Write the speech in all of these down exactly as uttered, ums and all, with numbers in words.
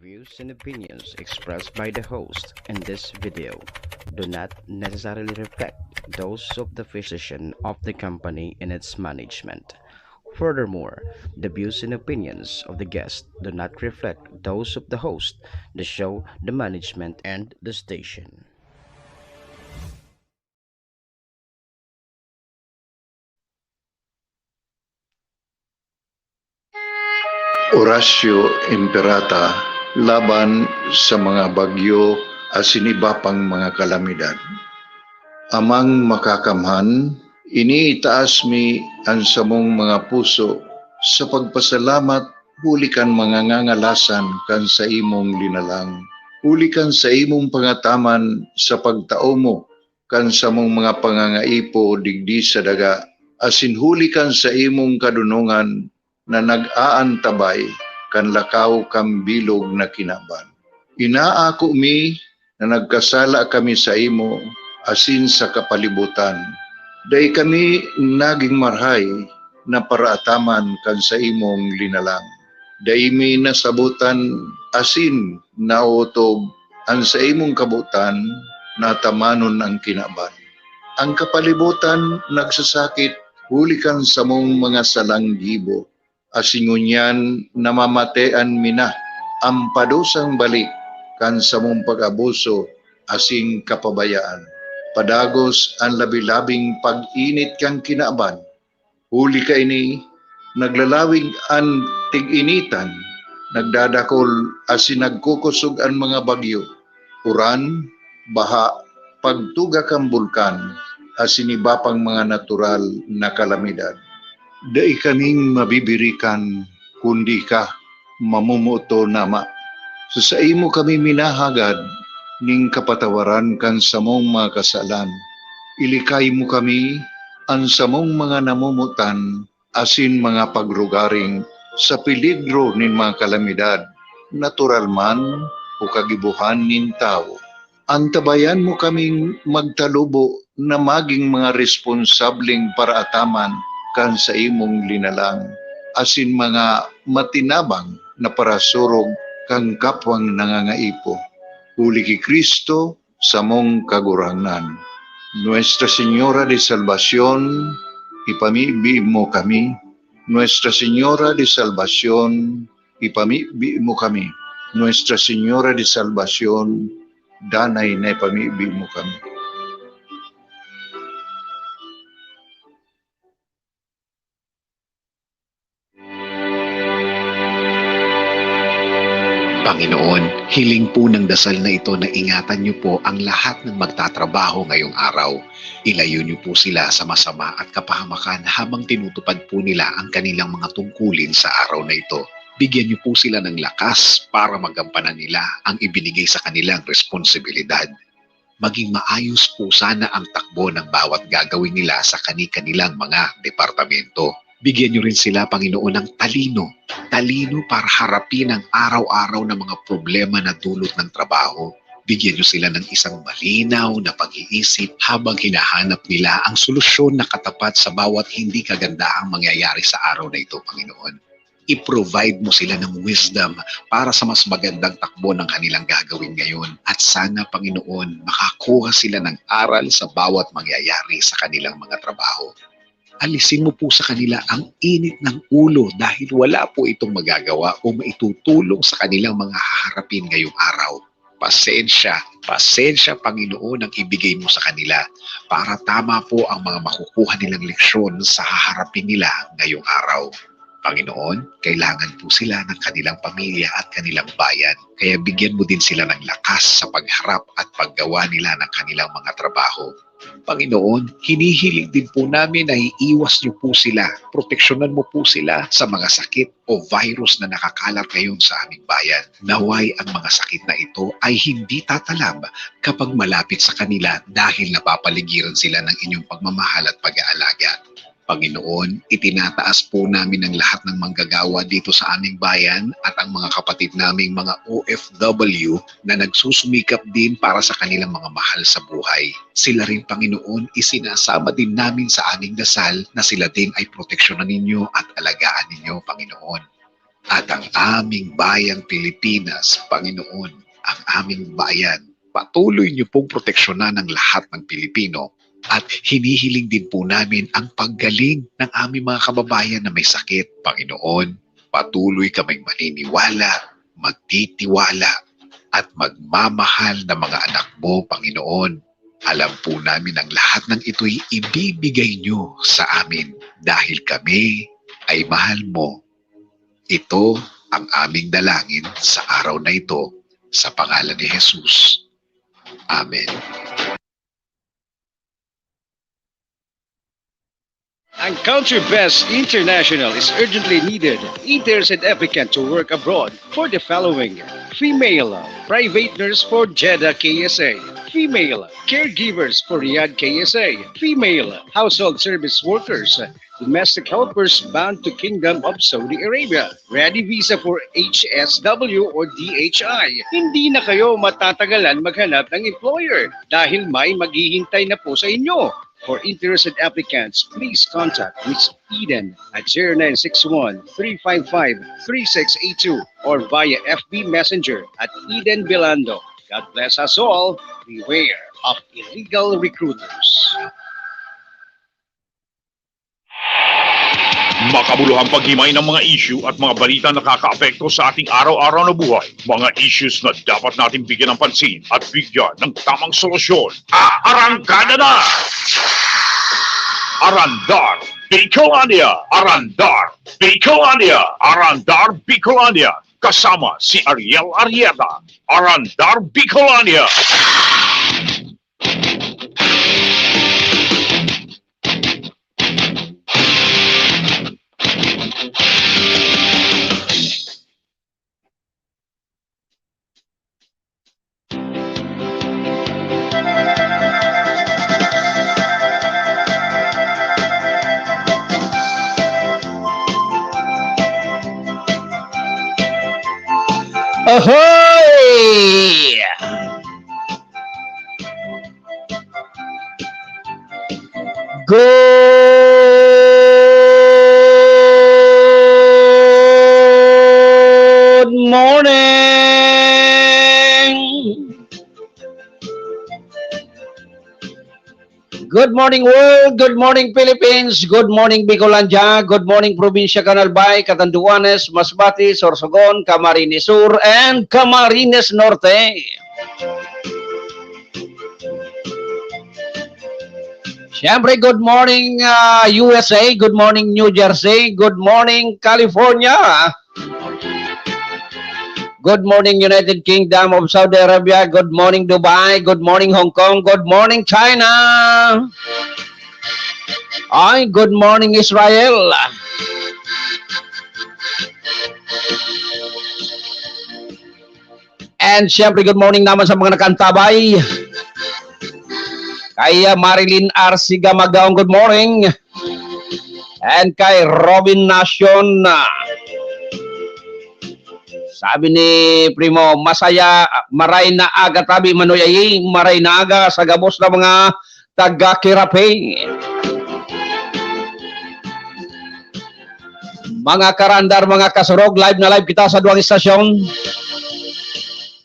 Views and opinions expressed by the host in this video do not necessarily reflect those of the physician of the company and its management. Furthermore, the views and opinions of the guest do not reflect those of the host, the show, the management, and the station. Horacio Imperata laban sa mga bagyo asin iba pang mga kalamidad. Amang Makakamhan, iniitaas mi an samong mga puso sa pagpasalamat huli kan mga ngangalasan kan saimong linalang, huli kan saimong pangataman sa pagtao mo kan samong mga pangangaipo digdi sa daga, asin huli kan saimong kadonongan na nag-aantabay kan lakaw kan bilog na kinaban. Inaako mi na nagkasala kami saimo asin sa kapalibutan. Dai kami nagin marahay na paraataman kan saimong linalang. Dai mi nasabotan asin naotob an saimong kabotan na atamanon an kinaban. An kapalibotan nagsasakit huli kan samong mga salang gibo, asin ngunyan namamatean mi na an padusang balik kan samong pag-abuso asin kapabayaan. Padagos an labi-labing pag-init kan kinaban, huli kaini, naglalawig an tig-initan, nagdadakol asin nagkukosog an mga bagyo, uran, baha, pagtuga kan bulkan, asin iba pang mga natural na kalamidad. Dai kaming mabibirikan, kundi ika, mamomoton, Ama. Sa saimo kami minahagad nin kapatawaran kan samong mga kasalan. Ilikay mo kami, an samong mga namomotan, asin mga pagrugaring sa peligro nin mga kalamidad, natural man o kagibohan nin tawo. Antabayan mo kaming magtalubo na magin mga responsableng paraataman kan saimong linalang, asin mga matinabang na parasurog kan kapwang nangangaipo. Huli ki Cristo, samong Kagurangnan. Nuestra Señora de Salvacion, ipamibi mo kami. Nuestra Señora de Salvacion, ipamibi mo kami. Nuestra Señora de Salvacion, danay na ipamibi mo kami. Panginoon, hiling po ng dasal na ito na ingatan niyo po ang lahat ng magtatrabaho ngayong araw. Ilayo niyo po sila sa masama at kapahamakan habang tinutupad po nila ang kanilang mga tungkulin sa araw na ito. Bigyan niyo po sila ng lakas para magampanan nila ang ibinigay sa kanilang responsibilidad. Maging maayos po sana ang takbo ng bawat gagawin nila sa kani-kanilang mga departamento. Bigyan niyo rin sila, Panginoon, ng talino. Talino para harapin ang araw-araw na mga problema na dulot ng trabaho. Bigyan niyo sila ng isang malinaw na pag-iisip habang hinahanap nila ang solusyon na katapat sa bawat hindi kagandahang mangyayari sa araw na ito, Panginoon. I-provide mo sila ng wisdom para sa mas magandang takbo ng kanilang gagawin ngayon. At sana, Panginoon, makakuha sila ng aral sa bawat mangyayari sa kanilang mga trabaho. Alisin mo po sa kanila ang init ng ulo dahil wala po itong magagawa o maitutulong sa kanilang mga haharapin ngayong araw. Pasensya, pasensya, Panginoon, ang ibigay mo sa kanila para tama po ang mga makukuha nilang leksyon sa haharapin nila ngayong araw. Panginoon, kailangan po sila ng kanilang pamilya at kanilang bayan. Kaya bigyan mo din sila ng lakas sa pagharap at paggawa nila ng kanilang mga trabaho. Panginoon, hinihiling din po namin na iiwas niyo po sila, proteksyonan mo po sila sa mga sakit o virus na nakakalat ngayon sa aming bayan. Naway ang mga sakit na ito ay hindi tatalab kapag malapit sa kanila dahil napapaligiran sila ng inyong pagmamahal at pag-aalaga. Panginoon, itinataas po namin ang lahat ng manggagawa dito sa aming bayan at ang mga kapatid naming mga O F W na nagsusumikap din para sa kanilang mga mahal sa buhay. Sila rin, Panginoon, isinasama din namin sa aming dasal na sila din ay proteksyonan ninyo at alagaan ninyo, Panginoon. At ang aming bayang Pilipinas, Panginoon, ang aming bayan, patuloy niyo pong proteksyonan ang lahat ng Pilipino. At hinihiling din po namin ang paggaling ng aming mga kababayan na may sakit, Panginoon. Patuloy kaming maniniwala, magtitiwala, at magmamahal na mga anak mo, Panginoon. Alam po namin ang lahat ng ito'y ibibigay niyo sa amin dahil kami ay mahal mo. Ito ang aming dalangin sa araw na ito, sa pangalan ni Jesus. Amen. Ang Country Best International is urgently needed interest and applicant to work abroad for the following: female private nurse for Jeddah K S A, female caregivers for Riyadh K S A, female household service workers, domestic helpers bound to Kingdom of Saudi Arabia, ready visa for H S W or D H I. Hindi na kayo matatagalan maghanap ng employer dahil may maghihintay na po sa inyo. For interested applicants, please contact Miss Eden at zero nine six one, three five five, three six eight two or via F B Messenger at Eden Belando. God bless us all. Beware of illegal recruiters. Makabuluhang paghimay ng mga issue at mga balita na nakakaapekto sa ating araw-araw na buhay. Mga issues na dapat nating bigyan ng pansin at bigyan ng tamang solusyon. Aarangkada na! Arandar Bicolandia! Arandar Bicolandia! Arandar Bicolandia! Kasama si Ariel Arieta. Arandar Bicolandia! Ahoy! Good morning! Good morning, world! Good morning, Philippines! Good morning, Bicolandia! Good morning, Probinsya Canal Bay, Catanduanes, Masbate, Sorsogon, Camarines Sur, and Camarines Norte! Siyempre, good morning, ah, U S A. Good morning, New Jersey. Good morning, California. Good morning, United Kingdom of Saudi Arabia. Good morning, Dubai. Good morning, Hong Kong. Good morning, China. Ay, good morning, Israel. And siyempre, good morning naman sa mga nakaantabay. Kay, ah, Marilyn Arsiga Magaong, good morning. And kay Robin Nacion, ah, sabi ni Primo, masaya, maray na aga tabi, Manoy Ayi, maray na aga sa gabos na mga taga Kirapi. Mga karandar, mga kasurog, live na live kita sa duwang istasyon.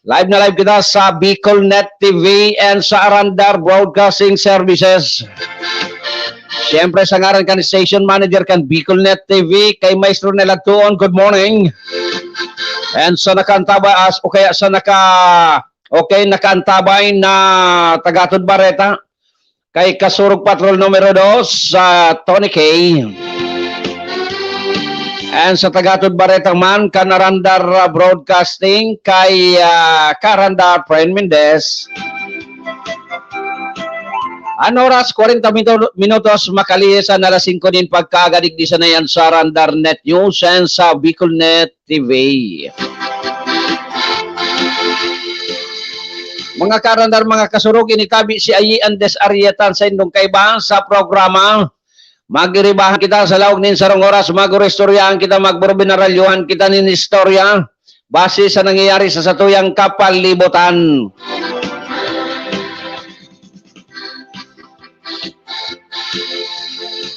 Live na live kita sa Bicolnet T V and sa Arandar Broadcasting Services. Siyempre, sa ngaran kan station manager kan Bicolnet T V, kay Maestro Nel Agtuon, good morning. And sa nakaantabay, as, o kaya sa naka, okay, nakaantabay na taga-Atod Bareta, kay Kasurog Patrol numero dos, sa Tony K. And sa taga-Atod Bareta man, kan Arandar, ah, Broadcasting, kay, ah, Karandar Fren Mendez. An oras, kwarenta minu-, minutos makalihis an alas singko nin pagkaaga digdi sa Nayan sa Arandar Net News and sa Bicol Net T V. Mga karandar, mga kasurog, ini tabi si Ayi Andes Arrieta an saindong kaiba sa programa. Magiribahan kita sa laog nin sarong oras, mag-oristoryahan kita, magburbinaralyuhan kita nin istorya base sa nangyayari sa satuyang kapalibutan.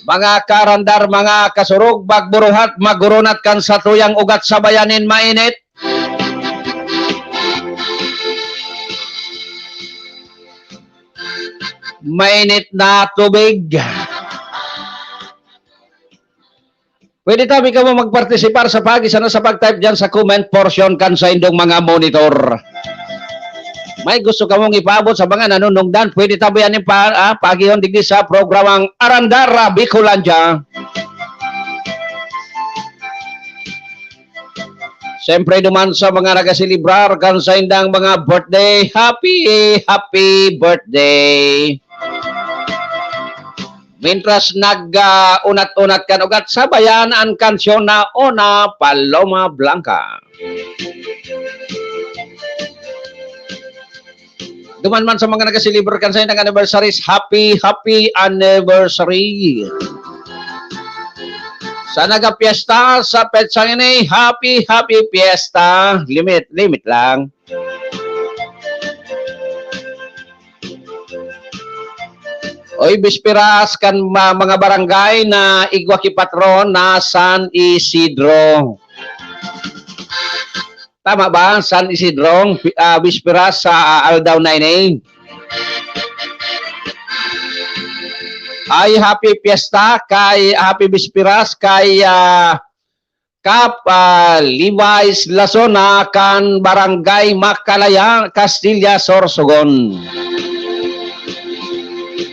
Mga karandar, mga kasurog, magburuhat, magurunat kan satuyang ugat sa bayan nin mainit. Mainit na tubig. Pwede tabi kamo magpartisipar sa pagi sana sa pag-type diyan sa comment portion kan saindong mga monitor. May gusto kamong ipaabot sa mga nanunungdan, pwede tabi yan pa, ah, pagihon digdi sa programang Arandara Bicolandia. Siyempre duman sa mga nagaselebrar kan saindang mga birthday, happy, happy birthday. Mintras nag, ah, unat-unat kan ugat, sabayan an kansyon na Una Paloma Blanca. Duman man sa mga nagaselebrar kan saindang anniversaries, happy, happy anniversary. Sa nagapiyesta sa petsang ini, happy, happy fiesta. Limit, limit lang. Oy, bisperas kan ma-, mga barangay na igwa ki patron na San Isidro. Tama ba? San Isidro, pi-, ah, bisperas sa aldaw na ini. Ay, happy fiesta kay, happy bisperas kay, ah, Kap, ah, Levi's Lasona kan Barangay Makalaya, Castilla, Sorsogon.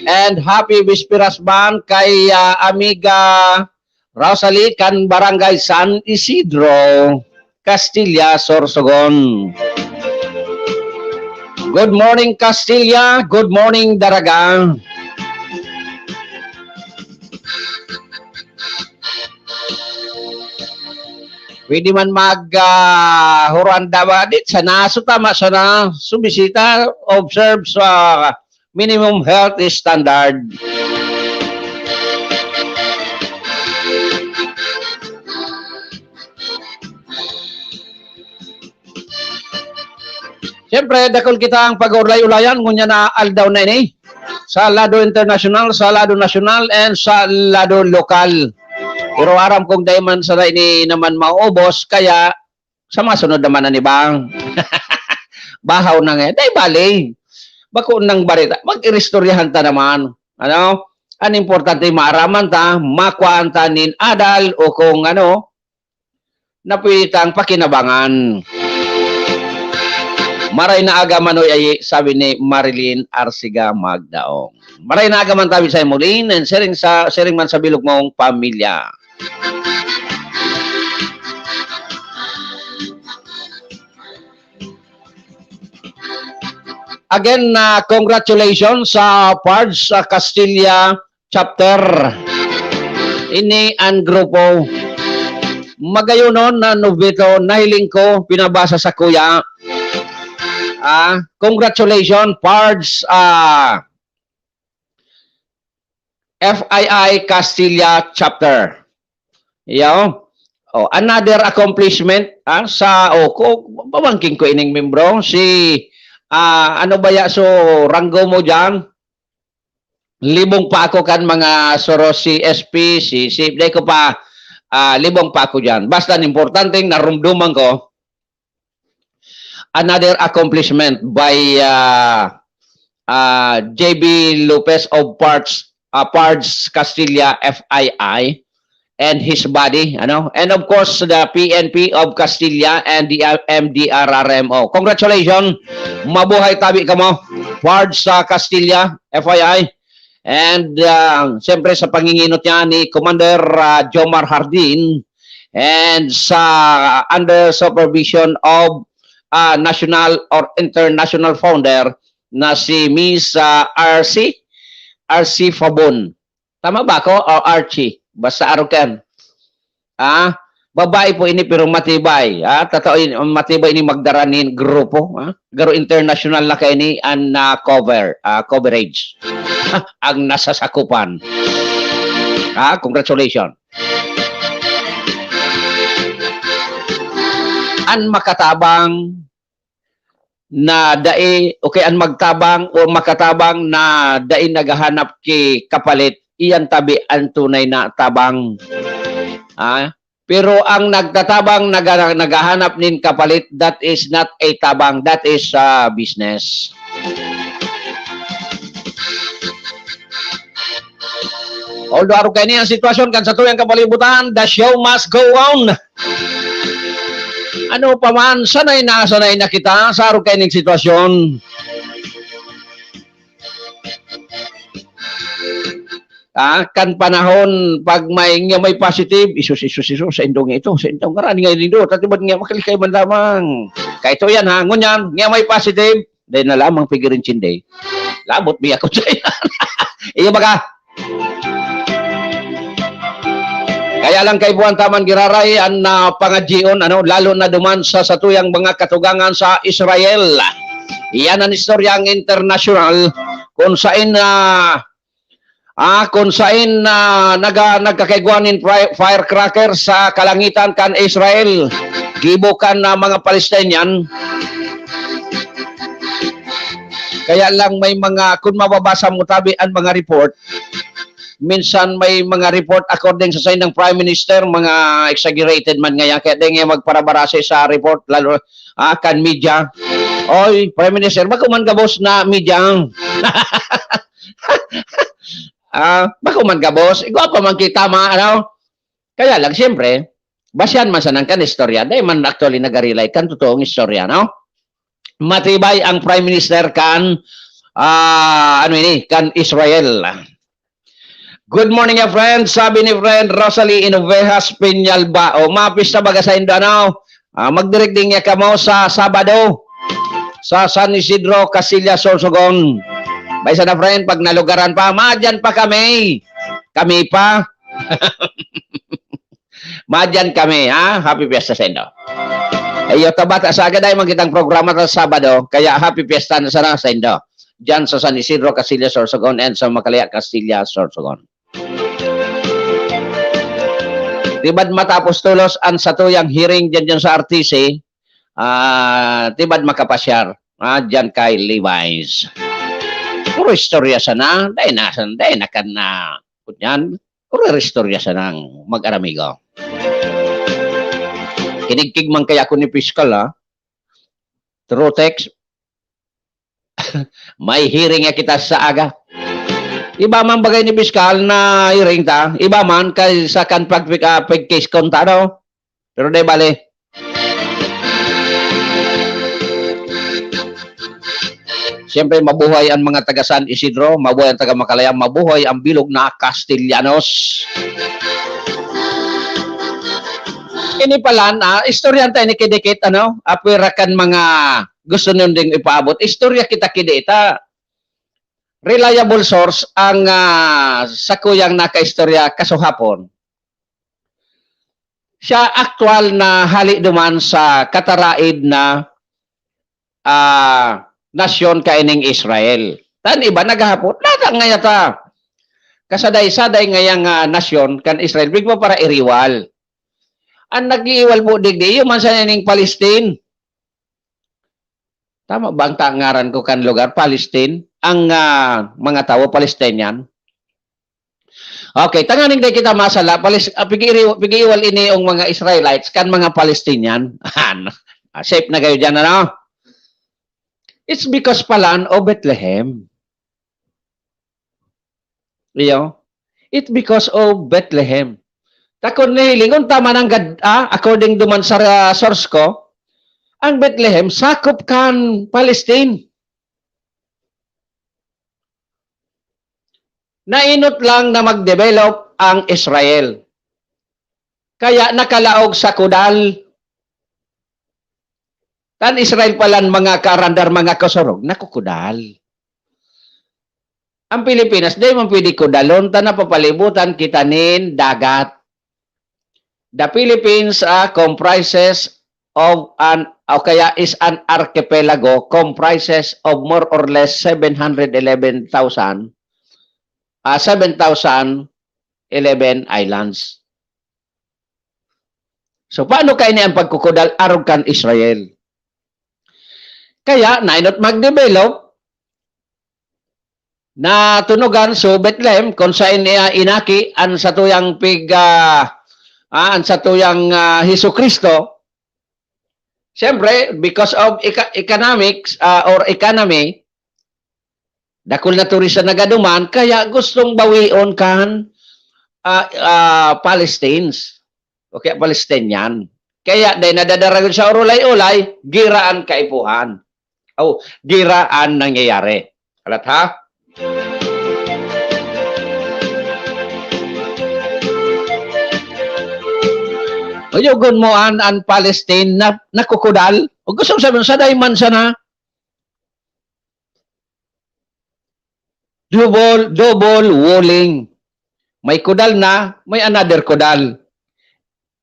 And happy bisperas man kay, ah, Amiga Rosalie kan Barangay San Isidro, Castilla, Sorsogon. Good morning, Castilla. Good morning, Daraga. Pwede man mag, ah, huranda ba? Di, sa naso tama, sa na, sumisita, observe sa minimum health standard. Siyempre, dakul kita ang pag-ulay-ulayan ngunyan na aldaw na ini. Sa lado internasyonal, sa lado nasyonal, and sa lado lokal. Pero aram kong dai man sana ini naman maubos, kaya sa masunod naman na ni Bang. Bahaw na nga. Dai bali. Bako nang barita. Mag-iristoryahan ta naman. Ano? Ang importante, maaraman ta, makuhaan ta nin adal o kung ano, na pwede tang pakinabangan. Maray na aga, Manoy Ayi, sabi ni Marilyn Arsiga Magdaong. Maray na aga man tabi sa Mulin, and siring sa, siring man sa bilog mong pamilya. Again, ah, congratulations sa Pards, sa Castilla Chapter. Ini an grupo. Magayonon na Nobito, nahiling ko, pinabasa sa kuya. Ah, congratulations, Pards, ah, F I I Castilla Chapter. Yaw. Oh, another accomplishment, ah, sa, oh, ko, pamangkin ko ining membro, si, ah, ano ba ya, so, ranggo mo diyan? Libong pa ako kan mga soro si S P, si, si, di ko pa, ah, libong pa ako diyan. Basta ang importanteng narumduman ko, another accomplishment by, ah, ah, J B Lopez of Pards, ah, Pards Castilla F I I and his body, ano? And of course, the P N P of Castilla and the, uh, M D R R M O. Congratulations! Mabuhay tabi kamo, Pards sa Castilla F I I. And, ah, siyempre sa panginginot niya ni Commander, ah, Jomar Hardin, and sa under supervision of, ah, national or international founder na si Miss, ah, R C, R C Fabon. Tama ba ako? O Archie? Basta arog ka yan. Ah, babae po ini pero matibay. Ah, totoo ini, matibay ini magdara nin grupo. Ah, garo international na kaini an, ah, cover, ah, coverage. Ang nasasakupan. Ah, congratulations. An makatabang na dai, okay, an magtabang o makatabang na dai naghahanap ki kapalit, iyan tabi an tunay na tabang. Ah, pero ang nagtatabang, naga-, naghahanap nin kapalit, that is not a tabang, that is, ah, business. Although arog kaini ang sitwasyon kan satuyang kapalibutan, the show must go on. Ano pa man, sanay na sanay na kita sa arog kaining sitwasyon. Ah, kan panahon pag may, nga may positive, isus, isus, isus, sa indong ito, sa indong ngaran, nga nindo, tatibad nga makalikay man lamang. Kaya ito yan, ha, ngunyan, nga may positive, dahil na lamang pigirin chinde. Labot mi ako sa iyan. Iyo baga? Kaya lang kaipuhan taman giraray an, ah, pangadyion, ano, lalo na duman sa satuyang mga katugangan sa Israel. Iyan an istoryang internasyonal kung sain, ah, ah, kung sain, ah, naga-, nagkakaigwa nin fri-, firecracker sa kalangitan kan Israel, gibo kan, ah, mga Palestinian. Kaya lang may mga, kung mababasa mo tabi an mga report, minsan may mga report according sa saindang Prime Minister, mga exaggerated man ngayon, kaya dai nga magparabarasi sa report, lalo, ah, kan media. Oy, Prime Minister, bako man gabos na media. Ah, bako man gabos. Igwa pa man kita, ma-, ano? Kaya lang, siyempre, basihan man sanang kan istorya. Dai man actually nag-rely kan totoong istorya, no? Matibay ang Prime Minister kan, ah, ano ini, kan Israel. Good morning, ya friend. Sabi ni friend Rosalie in Ovejas, Peñalbao, mapista baga saindo, ano? Ah, magdirigding niya kamo sa Sabado sa San Isidro, Casillas, Sorsogon. May sana, friend, pag nalugaran pa, madyan pa kami. Kami pa. Madyan kami, ha? Happy Fiesta saindo. Iyo, tabata sa agaday, magkitang programa sa Sabado, kaya happy fiesta na sana saindo. Diyan sa San Isidro, Casillas, Sorsogon, and sa Macalaya, Casillas, Sorsogon. Tibad matapos tolos an satuyang hearing diyan, diyan sa R T C, ah, tibad makapasyar, ah, diyan kay Levi's. Puro istorya sana, dai na, dai na kan na, kunyan. Puro istorya sanang mag-aramigo. Kinigkig man kaya ako ni Piskal, ha? Through text. May hearing ya kita sa aga. Iba man bagay ni Piskal na hearing ta, iba man kaysa kan pag, ah, pag-case kon ta, no? Pero di bale. Siyempre, mabuhay ang mga taga San Isidro, mabuhay ang taga Macalaya, mabuhay ang bilog na Castellanos. Ini palan, ah, istoryahan tayo ni kidikit, ano? Apwera kan mga gusto nyo ding ipaabot. Istorya kita kidita. Reliable source ang, ah, sakuyang nakaistorya kasuhapon. Siya aktual na hali duman sa kataraid na, ah, nasyon kaining Israel. Tan iba naghahapot, "Nata ngaya ta? Kasaday-saday ngayang, ah, nasyon kan Israel, bigba para iriwal." An nag-iiwal po digdi, iyo man sana ning Palestine. Tama ba ang ta-, ngaran ko kan lugar? Palestine? Ang, ah, mga tawo, Palestinian? Okay, tanganing dai kita masala, Palis-, ah, pigi-, pigi-iwal ini ang mga Israelites kan mga Palestinian. Ano? Ah, safe na kayo dyan, ano? It's because palan o Bethlehem. Iyo. It's because of Bethlehem. Ta kun hihilingon ta man ang gad-, ah, according duman sa, ah, source ko, ang Bethlehem sakop kan Palestine. Nainot lang na mag-develop ang Israel. Kaya nakalaog sa kudal. Tan Israel palan mga kaarandar, mga kasurog, nakukudal. Ang Pilipinas, di man pwede kudalon, ta napapalibutan kita nin dagat. The Philippines, ah, comprises of an, o kaya is an archipelago, comprises of more or less seven hundred eleven thousand, ah, seven thousand eleven islands. So, paano kaini ang pagkukudal arog kan Israel? Kaya, nainot mag-develop, natunugan, so Bethlehem, kung saan niya inaki an satuyang pig-, ah, ah, an satuyang, ah, Jesu-Cristo. Siyempre, because of eco-, economics, ah, or economy, dakul na turista nagaduman, kaya gustong bawion kan, ah, ah, Palestines. O kaya Palestinian. Kaya dai nadadara sa urulay-ulay, gira an kaipuhan. O, gira an nangyayari. Alat ha? Uyogon mo an, an Palestine na nakukudal. O gusto ko sabihin, sa dayman sana, double, double walling. May kudal na, may another kudal.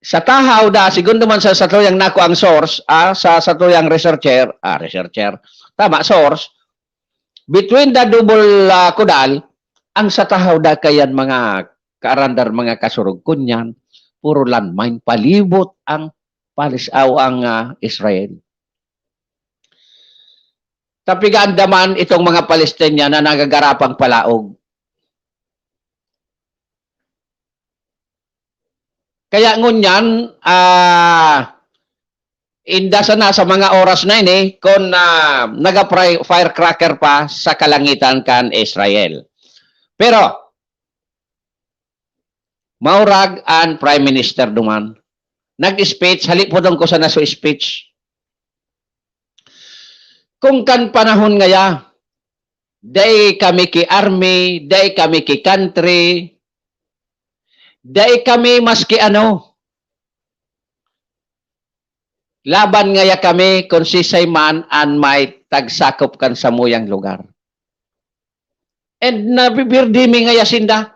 Sa tahaw da, segundo man sa satuyang nako ang source, ah, sa satuyang researcher, ah, researcher, tama, source, between the double, ah, kudal, ang sa tahaw da kayan mga kaarandar, mga kasurog, kunyan, puro landmine, palibot ang Palis-, aw ang, ah, Israel. Tapigaan da man itong mga Palestinian na nagagarapang palaog. Kaya ngunyan, ah, inda sana sa mga oras na ini, kun, ah, naga-fry-, firecracker pa sa kalangitan kan Israel. Pero, maurag an Prime Minister duman. Nag-speech, hali po doon ko sana sa speech. Kung kan panahon ngaya, dai kami ki army, dai kami ki country, dai kami maski ano. Laban ngaya kami kung sisay man an may tagsakop kan samuyang lugar. And nabibirdi mi ngaya sinda.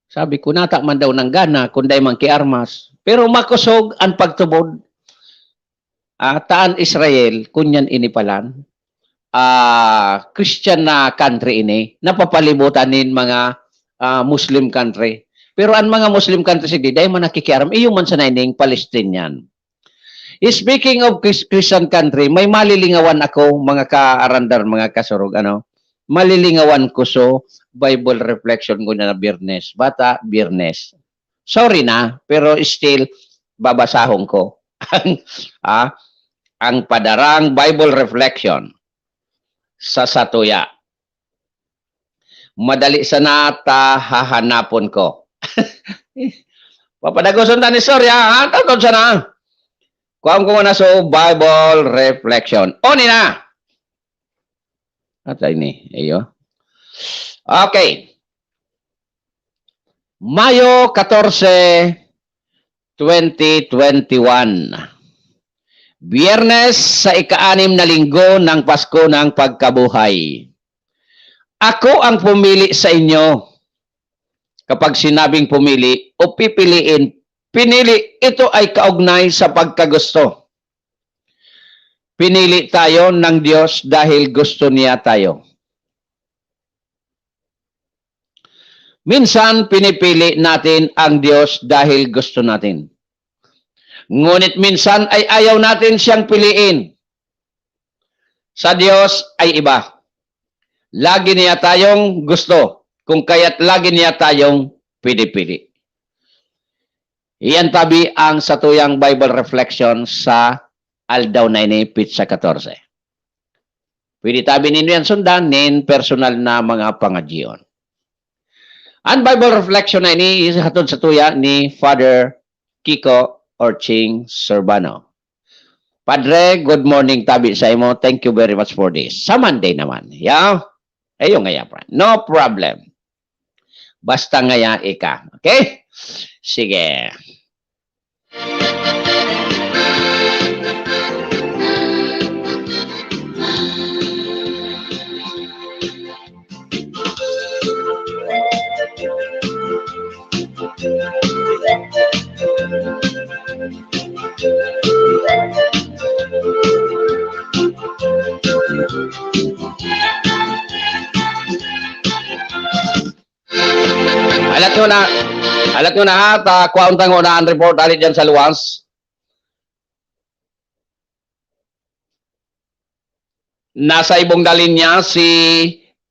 Sabi ko, nata man daw nang gana, kung dai man ki armas. Pero makosog an pagtubod. Ah, ta an Israel, kunyan ini palan, ah, Christian na country ini, napapalibutan nin mga, ah, Muslim country. Pero an mga Muslim country, sige, dai man nakikiaram, iyo man sana ining Palestinian. Speaking of Chris-, Christian country, may malilingawan ako, mga kaarandar, mga kasurog, ano? Malilingawan ko so Bible reflection ko na Biyernes. Bata, Biyernes. Sorry na, pero still, babasahon ko ang, ah, ang padarang Bible reflection sa satuya. Madali sana ta hahanapon ko. Papadagoson ta ni Sorya, ha? Tawtod sana. Kuhaan ko muna so Bible reflection. Oni na! At ini, iyo. Okay. Mayo katorse, twenty twenty-one. Biyernes sa ika-anim na linggo ng Pasko ng Pagkabuhay. Ako ang pumili sa inyo. Kapag sinabing pumili o pipiliin, pinili, ito ay kaugnay sa pagkagusto. Pinili tayo ng Diyos dahil gusto niya tayo. Minsan, pinipili natin ang Diyos dahil gusto natin. Ngunit minsan ay ayaw natin siyang piliin. Sa Diyos ay iba. Lagi niya tayong gusto, kung kaya't lagi niya tayong pinipili. Iyan tabi ang satuyang Bible reflection sa aldaw na ini, Petsa katorse. Pwede tabi ninyo yan sundan nin personal na mga pangadyion. Ang Bible reflection na ini is hatod satuya ni Father Kiko Orching Surbano. Padre, good morning tabi sa imo. Thank you very much for this. Sa Monday naman. Yeah? Ayun nga, friend. No problem. Basta ngaya ika. Okay? Sige. Alat nyo na, alat nyo na ha, ta, kwaon tango na ang report, alit dyan sa luwas. Nasa ibong na linya si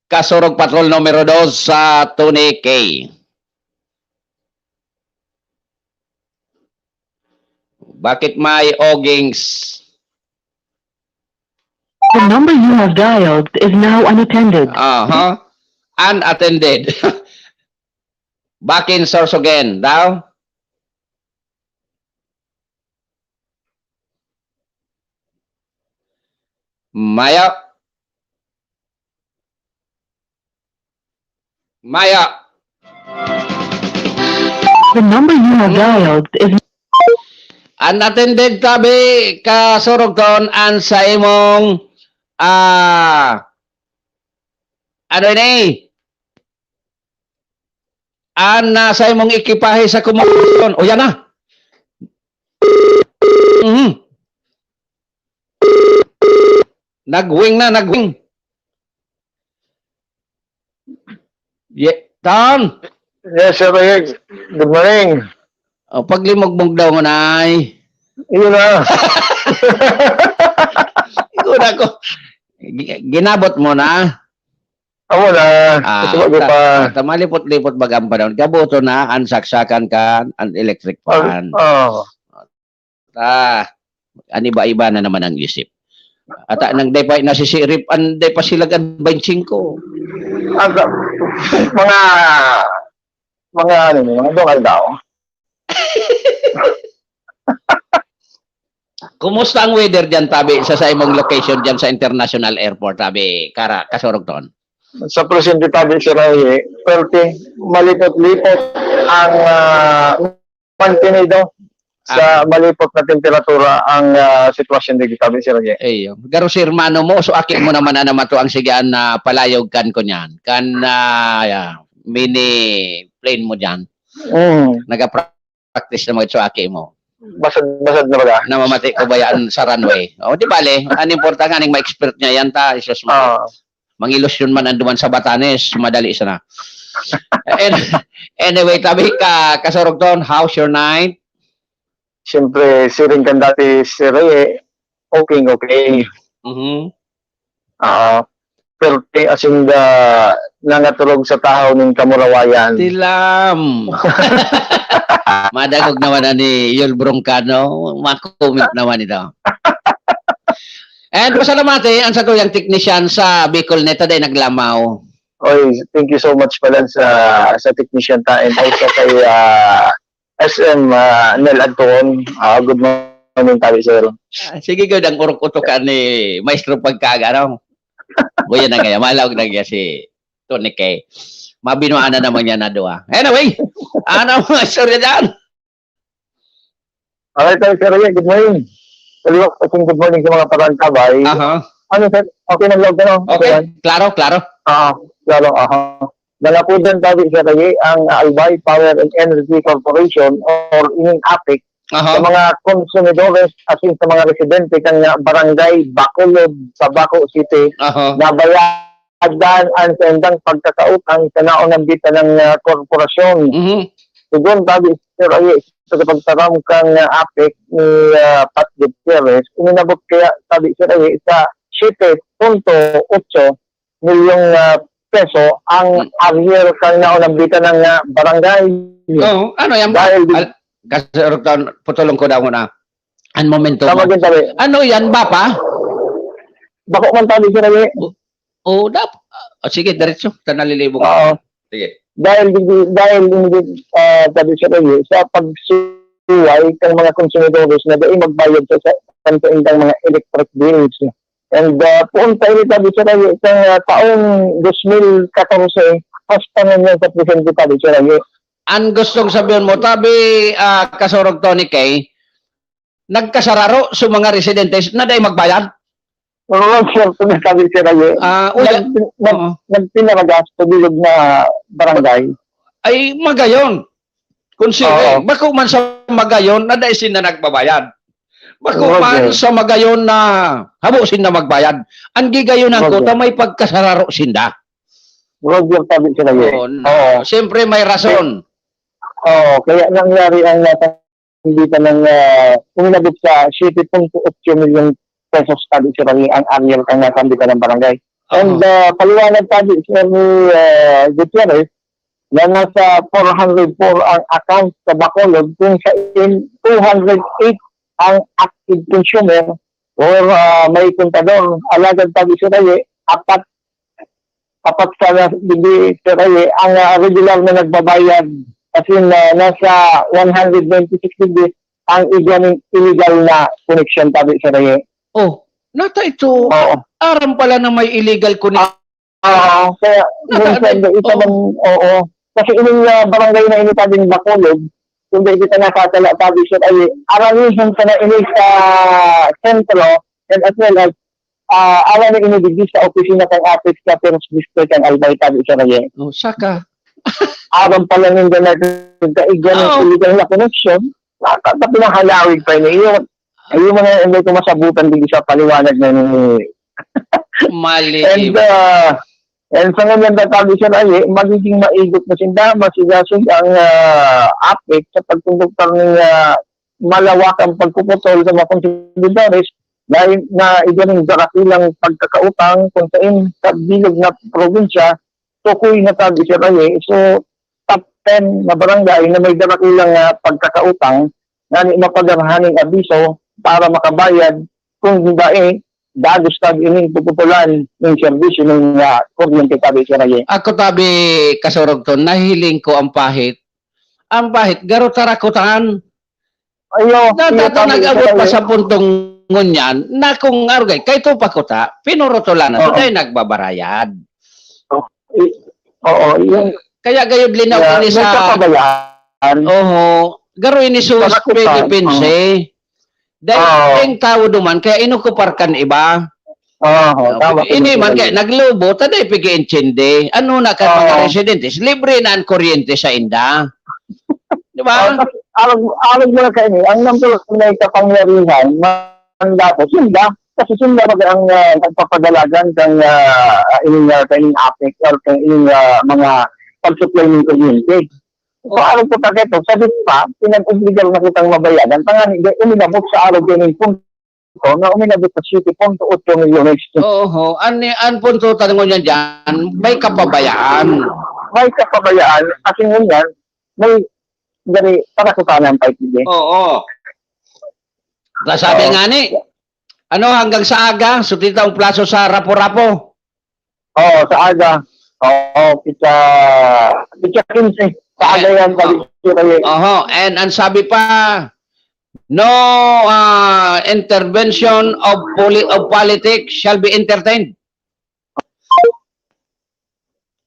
Kasurog Patrol numero dos sa Tony K. Bakit may ogings? The number you have dialed is now unattended. Aha. Unattended. Back in source again, daw? Maya. Maya. The number you have dialed is Unattended tabi, Kasurog Ton, an sa imong, ah, ano ini? An, ah, sa imong ekipahe sa kumorsyon. O, yan na. Mhm. Nag-wing na, nag-wing. Ye, Ton. Yes, Sir Rick. Good morning. O, paglimogmog daw mo, Nay. Yun na. Ikaw na ko. Gi- Ginabot mo na. Amo na. Ah, Kasi bago ta- pa. ta- malipot-lipot baga ang panahon. Gaboto na ang saksakan kan, ang electric fan. Oh. Ah, an iba-iba na naman ang isip. Ata nang day pa nasisirip, an day pa sila kan twenty-five. Ang, mga, mga ano, mga dungal daw. Kumusta ang weather diyan, tabi, sa, sa imong location diyan sa International Airport, tabi, Kara, Kasurog Ton? Sa presente tabi, Sir Ray, perti, malipot-lipot ang ah, mantenido sa malipot na temperatura ang ah, sitwasyon dito tabi, Sir Ray. Iyo. Garo si hermano mo, so aki mo naman na naman to ang sigaan na palayog kan ko niyan. Kan ah, yeah, mini plane mo diyan. Mm. Nagapractice na mga suaki mo. Basag-basag na baga. Namamati ko ba yan sa runway? O, di bale, ang importante nga ning ma-expert niya yan ta, isus mo. Ah, Mangilusyon man ang duman sa Batanes, madali sana. An- anyway, tabi ka, Kasurog Ton, how's your night? Siyempre, siring kan dati, Sir Ray, okay, okay. Mhm. Ah, perti asin da nangatulog sa tahaw nin kamurawayan. Tilam. Madagog naman na ni Yul Broncano. Ma-comment naman ito. And pasalamati ang satuyang technician sa Bicol Net, day naglamaw. Oy, thank you so much pala sa sa technician ta and also kay ah, S M ah, Nel Anton. Ah, good morning tabi, sir. Ah, sige, good. Ang urok-utokan ni Maestro Pagkaga, no? Buya na kaya, malaog na kaya si Tony K. Mabinuan na naman niya na duwa. Anyway, ano ang mga istorya dyan? Alright, sir, sir, yeah, good morning. Kaliwat, good morning sa mga parantabay. Aha. Ano, sir? Okay na vlog, ano? Okay, Sir? Klaro, klaro. Ah, klaro, aha. Nangapudan tabi sa Taye ang Albay Power and Energy Corporation or ining APEC sa Aha. mga konsumidores asin sa mga residente kan nga barangay Bacolod sa Baco City Aha. na bayadan ang saindang pagkakautang sa naunang bita ng ah, korporasyon. Mhm. Sigon tabi sa Taye sa pagtaram kan ah, APEC ni ah, Pat Gutierrez, ininabot kaya tabi sa Taye sa siyete punto otso milyong ah, peso ang arrear kan naunang bita ng ah, barangay. Oo, ano yan? Dahil din- Al- Kasi, Ruktan, putulong ko daw muna. An momento Tama mo. din tabi. Ano yan, Bapa? Bako man tabi sa Taye. Oo, dap. Oh, sige, diretso. Tanalilibo. Oo. Sige. Dahil di- dahil hindi ah, tabi sa Taye sa pagsuway kan mga konsumidores na dai magbayad sa sa sa indang mga electric bills. And uh, puon pa ini tabi sa Taye sa ah, taong dos mil katorse hasta ngayon sa presente tabi sa Taye. Ang gustong sabihin mo, tabi, ah, Kasurog Tony K, nagkasararo sa mga residentes na dai magbayad? Oo, sir, kung sabi si Taye. Ah, uya. Nag- nag- Oo. Nagpinaragas sa bilog na barangay. Ay, magayon. Kung sila, Oo. bako man sa magayon, na dai sinda nagbabayad. Bako Roger. man sa magayon na habo sinda magbayad. Ang gigayon ng Roger. kota, may pagkasararo sinda. Roger, sabi si Taye. Oo, Oo. Siyempre, may rason. Oo, kaya nangyari ang nasa hindi pa nang uh, uminabot sa siyete punto otso milyong pesos tabi, Sir Raye, ang arrear kan nasambitan na barangay. And, Oo. ah, paliwanag tabi, Sir, ah, Gutierrez, na nasa four hundred four ang account sa Bacolod, kung sain two hundred eight ang active consumer or, ah, may kontador. Alagad tabi, Sir Raye, apat, apat sana digdi, Sir Raye, ang, ah, regular na nagbabayad. As in, ah, nasa one hundred ninety-six digdi ang igwa nin illegal na connection tabi, Sir Raye. Oh, nata ito, Oo. aram pala na may illegal connection. Ah, oo, kaya Naka-, minsan, isa oo. man, oo. Kasi ining, ah, barangay na ini tabing Bacolod, kung di kita nakasala, tabi, Sir Raye, aramihan sana ini sa sentro, and as well as, ah, aram na ini digdi sa opisina kan APEC sa First District kan Albay, tabi, Sir Raye. Oh, saka. Aram pala ninda na kaigwa ng Oo. illegal na connection, naka-, na pinahalawig pa ini. Iyo, iyo mga hindi ko masabutan digdi sa paliwanag na ni Mali. And, ah, and sa ngunyan na tabi, Sir Raye, magiging maigot na sinda, masigasig ang, ah, APEC sa pagkonduktar ning, ah, malawakang pagpuputol sa mga konsumidores dahil na igwa nin darakulang pagkakautang kung sain sa bilog na probinsya, tukoy na tabi, Sir Raye. So, top ten na barangay na may darakulang, ah, pagkakautang, na ni mapadarhan ning abiso para makabayad, kung dai, dagos tabi ining puputulan ning serbisyo ning, ah, kuryente tabi, Sir Raye. Ako tabi, Kasurog, to, nahiling ko ang pahit. Ang pahit, garo tarakutan. Ayo, Dada iyo, to tabi, nag-abot Sir pa Raye. sa puntong ngunyan, na kung arugay, kay to pa kuta, pinurutulan na, Oo. today nagbabarayad. Oh, i-, oo, yun. Kaya gayud linaw Yeah, ini may sa kapabayaan. Oho, garo ini sa Sa nakutan, Philippines, oo. eh. Dahil Oo. ang tawo duman, kaya inokupar kan iba. Oo, Okay. tama, Ini tama, man tama. kaya naglubo, taday pag-iintindi. Ano na kan mga Oo. residentes? Libre na ang kuryente sa inda. Di ba? Oo, kasi arog, arog mo na kayo, ang nang may kapangyarihan, man dapat, sinda. Kasi sinda baga ang, ah, nagpapadalagan kang, ah, ining, ah, kaining APEC or kaining, ah, mga pag-supply ng kuryente. So, Oo. arog po ka keto, sa pa, pinag-obligar na kitang mabayadan. Tangani, di, uminabot sa arog kaining punto na uminabot sa siyete punto otso milyones. Oho. An, an punto ta ngunyan dyan, may kapabayaan. May kapabayaan. Kasi ngunyan, may gari, para sa tanang five G. Oo. Kasabi Oo. nga ni, ano, hanggang sa aga, so tita ang plaso sa Rapu-Rapu. Oo, sa aga. Oo, pizza, pizza quince. Sa aga Eh, yan, sabi oh. ko sa'yo. Oho, and ang sabi pa, no, ah, intervention of poli-, of politics shall be entertained.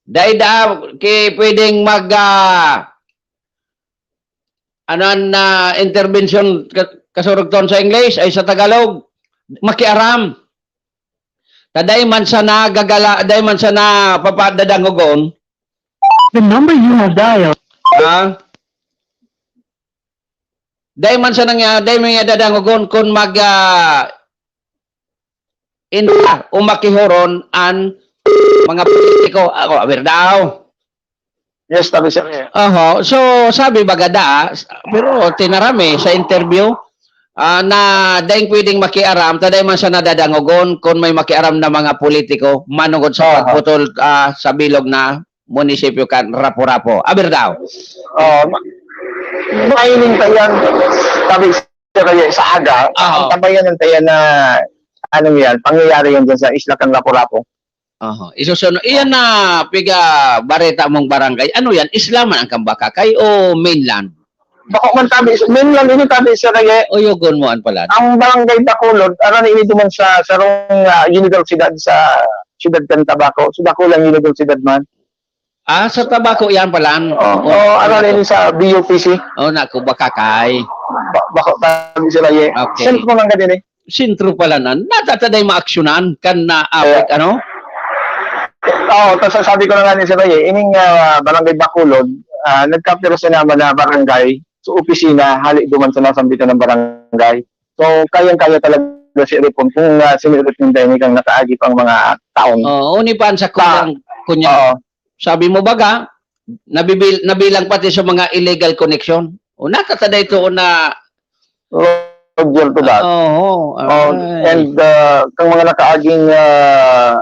Dai da ki pwedeng mag, ah, ano an, ah, intervention ka-, Kasurog ton sa English, ay sa Tagalog, makiaram. Ta dai man sana gagala, dai man sana papadadangogon. The number you have dialed. Ha? Dai man sana nga, dai man nga dadangogon kun mag, ah, inta o makihoron an mga politiko. Ako, aware daw. Yes, tabi, sir, eh. Oho. So, sabi baga da, s-, pero tinaram, eh, sa interview, ah, na daing pwedeng makiaram, ta dai man sana dadangogon kun may makiaram na mga politiko, manungod sa Aha. pagputol, ah, sa bilog na munisipyo kan Rapu-Rapu. Aber daw. Oh, ma-, maining pa yan. Tabi, sir, eh, sa aga, Oo. ang tabayan ng tayan na, ano yan, pangyayari yan dyan sa isla kan Rapu-Rapu. Oho. Isusuno-, iyan na piga bareta mong barangay. Ano yan? Isla man ang Kambakakay o mainland? Bako man tabi, mainland ini tabi, sir, kaya Uyogon mo an palan. ang barangay Bacolod, aran ini duman sa sarong, ah, universidad sa siyudad kan Tabaco. Sa dakulang universidad man. Ah, sa Tabaco yan palan. Oh, Oh, oh, aran naku. ini sa B U P C. Oh, naku, Bakakay. Ba-, bako tabi, sir, kaya Okay. sentro lang ka din, eh. Sentro pala na, natataday maaksyonan kan na APEC, Kaya ano? Oo, tas sabi ko na nga ni Sir Ray, eh, ining, ah, Barangay Bacolod, ah, nagkapirsa naman na barangay, so opisina, hali duman sa nasambitan ng barangay. So, kayang-kaya talaga si Ripon kung, ah, sinirot ninda ini kang nakaagi pang mga taon. Oo, uni pa ang sa Ta-, kulang, kunya. Oo. Sabi mo baga, nabibil-, nabilang pati sa mga illegal connection. O, nakataday to na Oo. Roger, to that. Oo. Oh, Ay. and uh, kang mga nakaaging uh,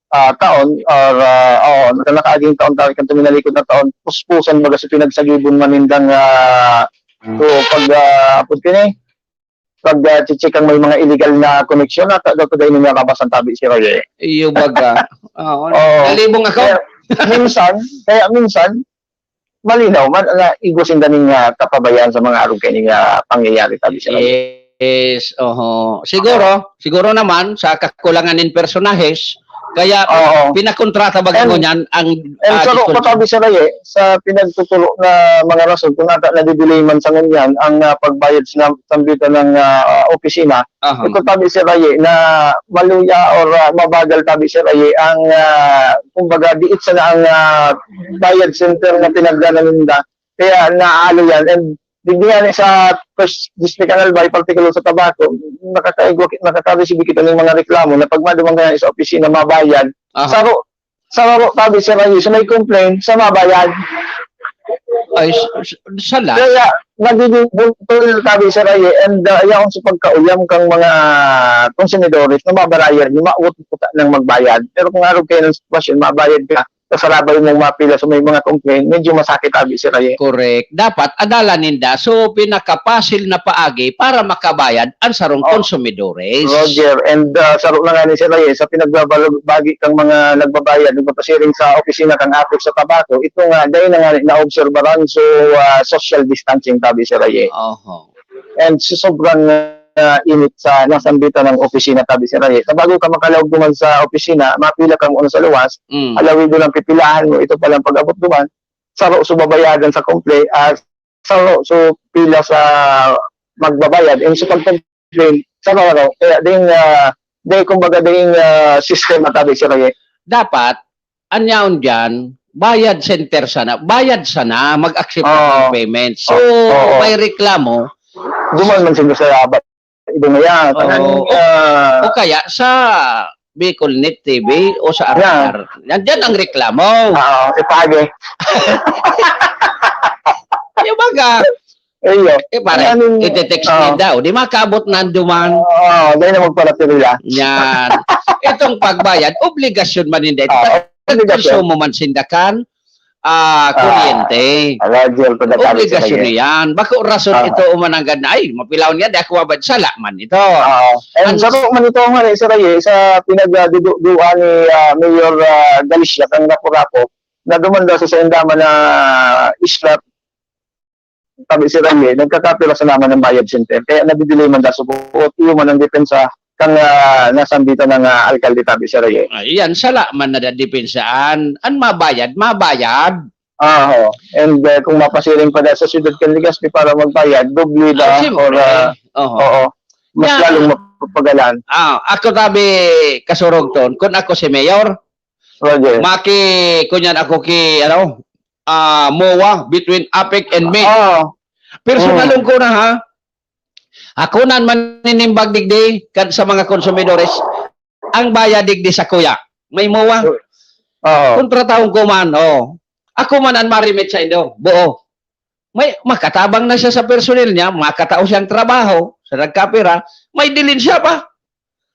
uh, taon, or uh, oh, kang nakaaging taon, taon, kang tuminalikod na taon, puspusan baga sa pinagsagibon man nindang uh, so pag uh, apod kini, pag uh, chichikang may mga illegal na koneksyon, at daw today ninyo kabasan tabi si Roger. Iyo baga. Oo. Oo. Nalibong ako. Kaya minsan, kaya minsan, malinaw man na igwa sinda ning uh, kapabayaan sa mga arog kay ning uh, pangyayari tabi si Roger. Yes, oho. Siguro, siguro naman sa kakulangan nin personahes, kaya Oo. pinakontrata baga And- ngunyan ang And ah, sa ro discon- patabi sa Raye, sa pinagtuturo na mga rason kung ata nadidelay man sa ngunyan ang ah, pagbayad sa sambitan ng ah, opisina, Aha. ito tabi si Raye na maluya or ah, mabagal tabi si Raye ang ah, kumbaga diit sana ang ah, bayad center na pinagdaanan ninda. Kaya naalo yan. And digdi nga ni sa first district ang Albay, particular sa Tabaco, nakakaigwa, nakaka-receive kita ng mga reklamo na pag madumang ka sa opisina, mabayad. Aha. Saro, saro tabi si Raye, sa may complaint, sa mabayad. Ay, s- s- sala. Kaya nagiging bultol tabi si Raye and uh, yaon sa pagkauyam kang mga konsumidores na mabayad, maabot puta ng magbayad. Pero kung araw kayo ng sitwasyon, mabayad ka, kasarabay mong mapila sa may mga complaint, medyo masakit tabi si Raye. Correct. Dapat adala ninda. So, pinakapasil na paagi para makabayad ang sarong Oh. konsumidores. Roger, and uh, saro na nga ni si Raye, sa pinagbabagi kang mga nagbabayad, nagpapasiring sa opisina kang APEC sa Tabaco, ito nga, dahil na nga naobserbaran, so uh, social distancing tabi si Raye. Oho. And sa sobrang uh, init sa nasambitan ng opisina tabi si Raye. Sa bago ka makalaog duman sa opisina, mapila kang una sa luwas, Mm. alawid lang pipilahan mo, ito palang pag-abot duman, saro so babayadan sa komple, ah, saro so pila sa magbabayad, and sa pag-complain, saro, ano, kaya ding, ah, ding, kumbaga, ding ah, sistema tabi si Raye. Dapat, anyaon dyan, bayad center sana, bayad sana, mag-accept Oo. ng payment. So, Oo. may reklamo, Duman man sila sa laban. Iba nga yan. Kanang, Oo. ah, o kaya sa Bicol Net T V o sa Yeah. Arcar. Nandyan ang reklamo. ah, ipage. Yung baga, Iyo. eh pare, Ano, iti-text ah. niya daw. Di makaabot na duman. Oo, dahil na magpalatirila. Yan. Itong pagbayad, obligasyon man hindi. Ah, obligasyon. Konsumo man sinda kan, ah, Ah, kuryente. Ala, Jel, pagkatapos Obligasyon sa niyan. Bako rason Ah. ito umananggad na, ay, mapilaw niya, di ako mabad, sala man ito. Oo. And Ang- sa man ito nga ni Israel, sa pinagduduan ni ah, Mayor ah, Galicia, kang Rapu-Rapu, na dumanda sa saindama na isla, sabi si Rami, nagkakapira sa naman ng bayad center. Kaya nabibili man da sa buot, iyo man ang depensa kang ah, nasambitan ng ah, alkalde, tabi si Rami. Ayan, sala man na depensahan. An mabayad, mabayad. Ah, oo. And uh, kung mapasiring pa na sa siyudad kan Legazpi para magbayad, doble na Ah, siyempre. or uh, Oho. oo, mas Yeah. lalong mapapagalan. Ah, ako tabi kasurog ton, kung ako si mayor, Roger. maki, kunyan ako ki, ano, ah, MOA between APEC and me. Oo. Personalon ko na ha. Ako na man ninimbag digdi kan sa mga konsumidores, ang bayad digdi sa kuya. May MOA. Oo. Kontratahon ko man, oh. Ako man ang marimit sa indo, buo. May makatabang na siya sa personnel niya, makatao siyang trabaho, sa nagkapira, may dilin siya pa.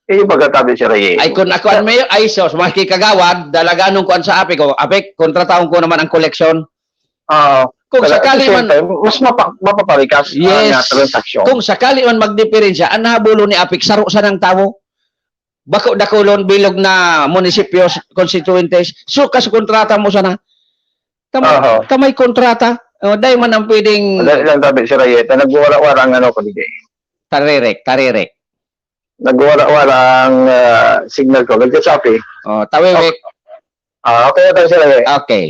Eh, pagkatabi si Rey. Ay, kung ako ang mayor, ay sos, makikagawad, dalaganon ko ang sa APEC ko. APEC, kontratahon ko naman ang koleksyon. Oo. Kung Pero at sakali the same man, time, mas mapa- mapaparikas Yes. ang uh, transaksyon. Kung sakali man magdiperensya, ang nahabulo ni APEC, saro sa nang tawo. Bako dakulon, bilog na munisipyo, konstituyentes, suka sa kontrata mo sana. Tamay, Aha. tamay kontrata. Oh, dahil man ang pwedeng Dahil lang tabi si Rey, eh, nagwara-wara ang ano ko, di. tarirek, tarirek. Nagwara-wara ang uh, signal ko. Nagkasapi. Oh, tawiwik. Ah, okay na tayo si Rey. Okay.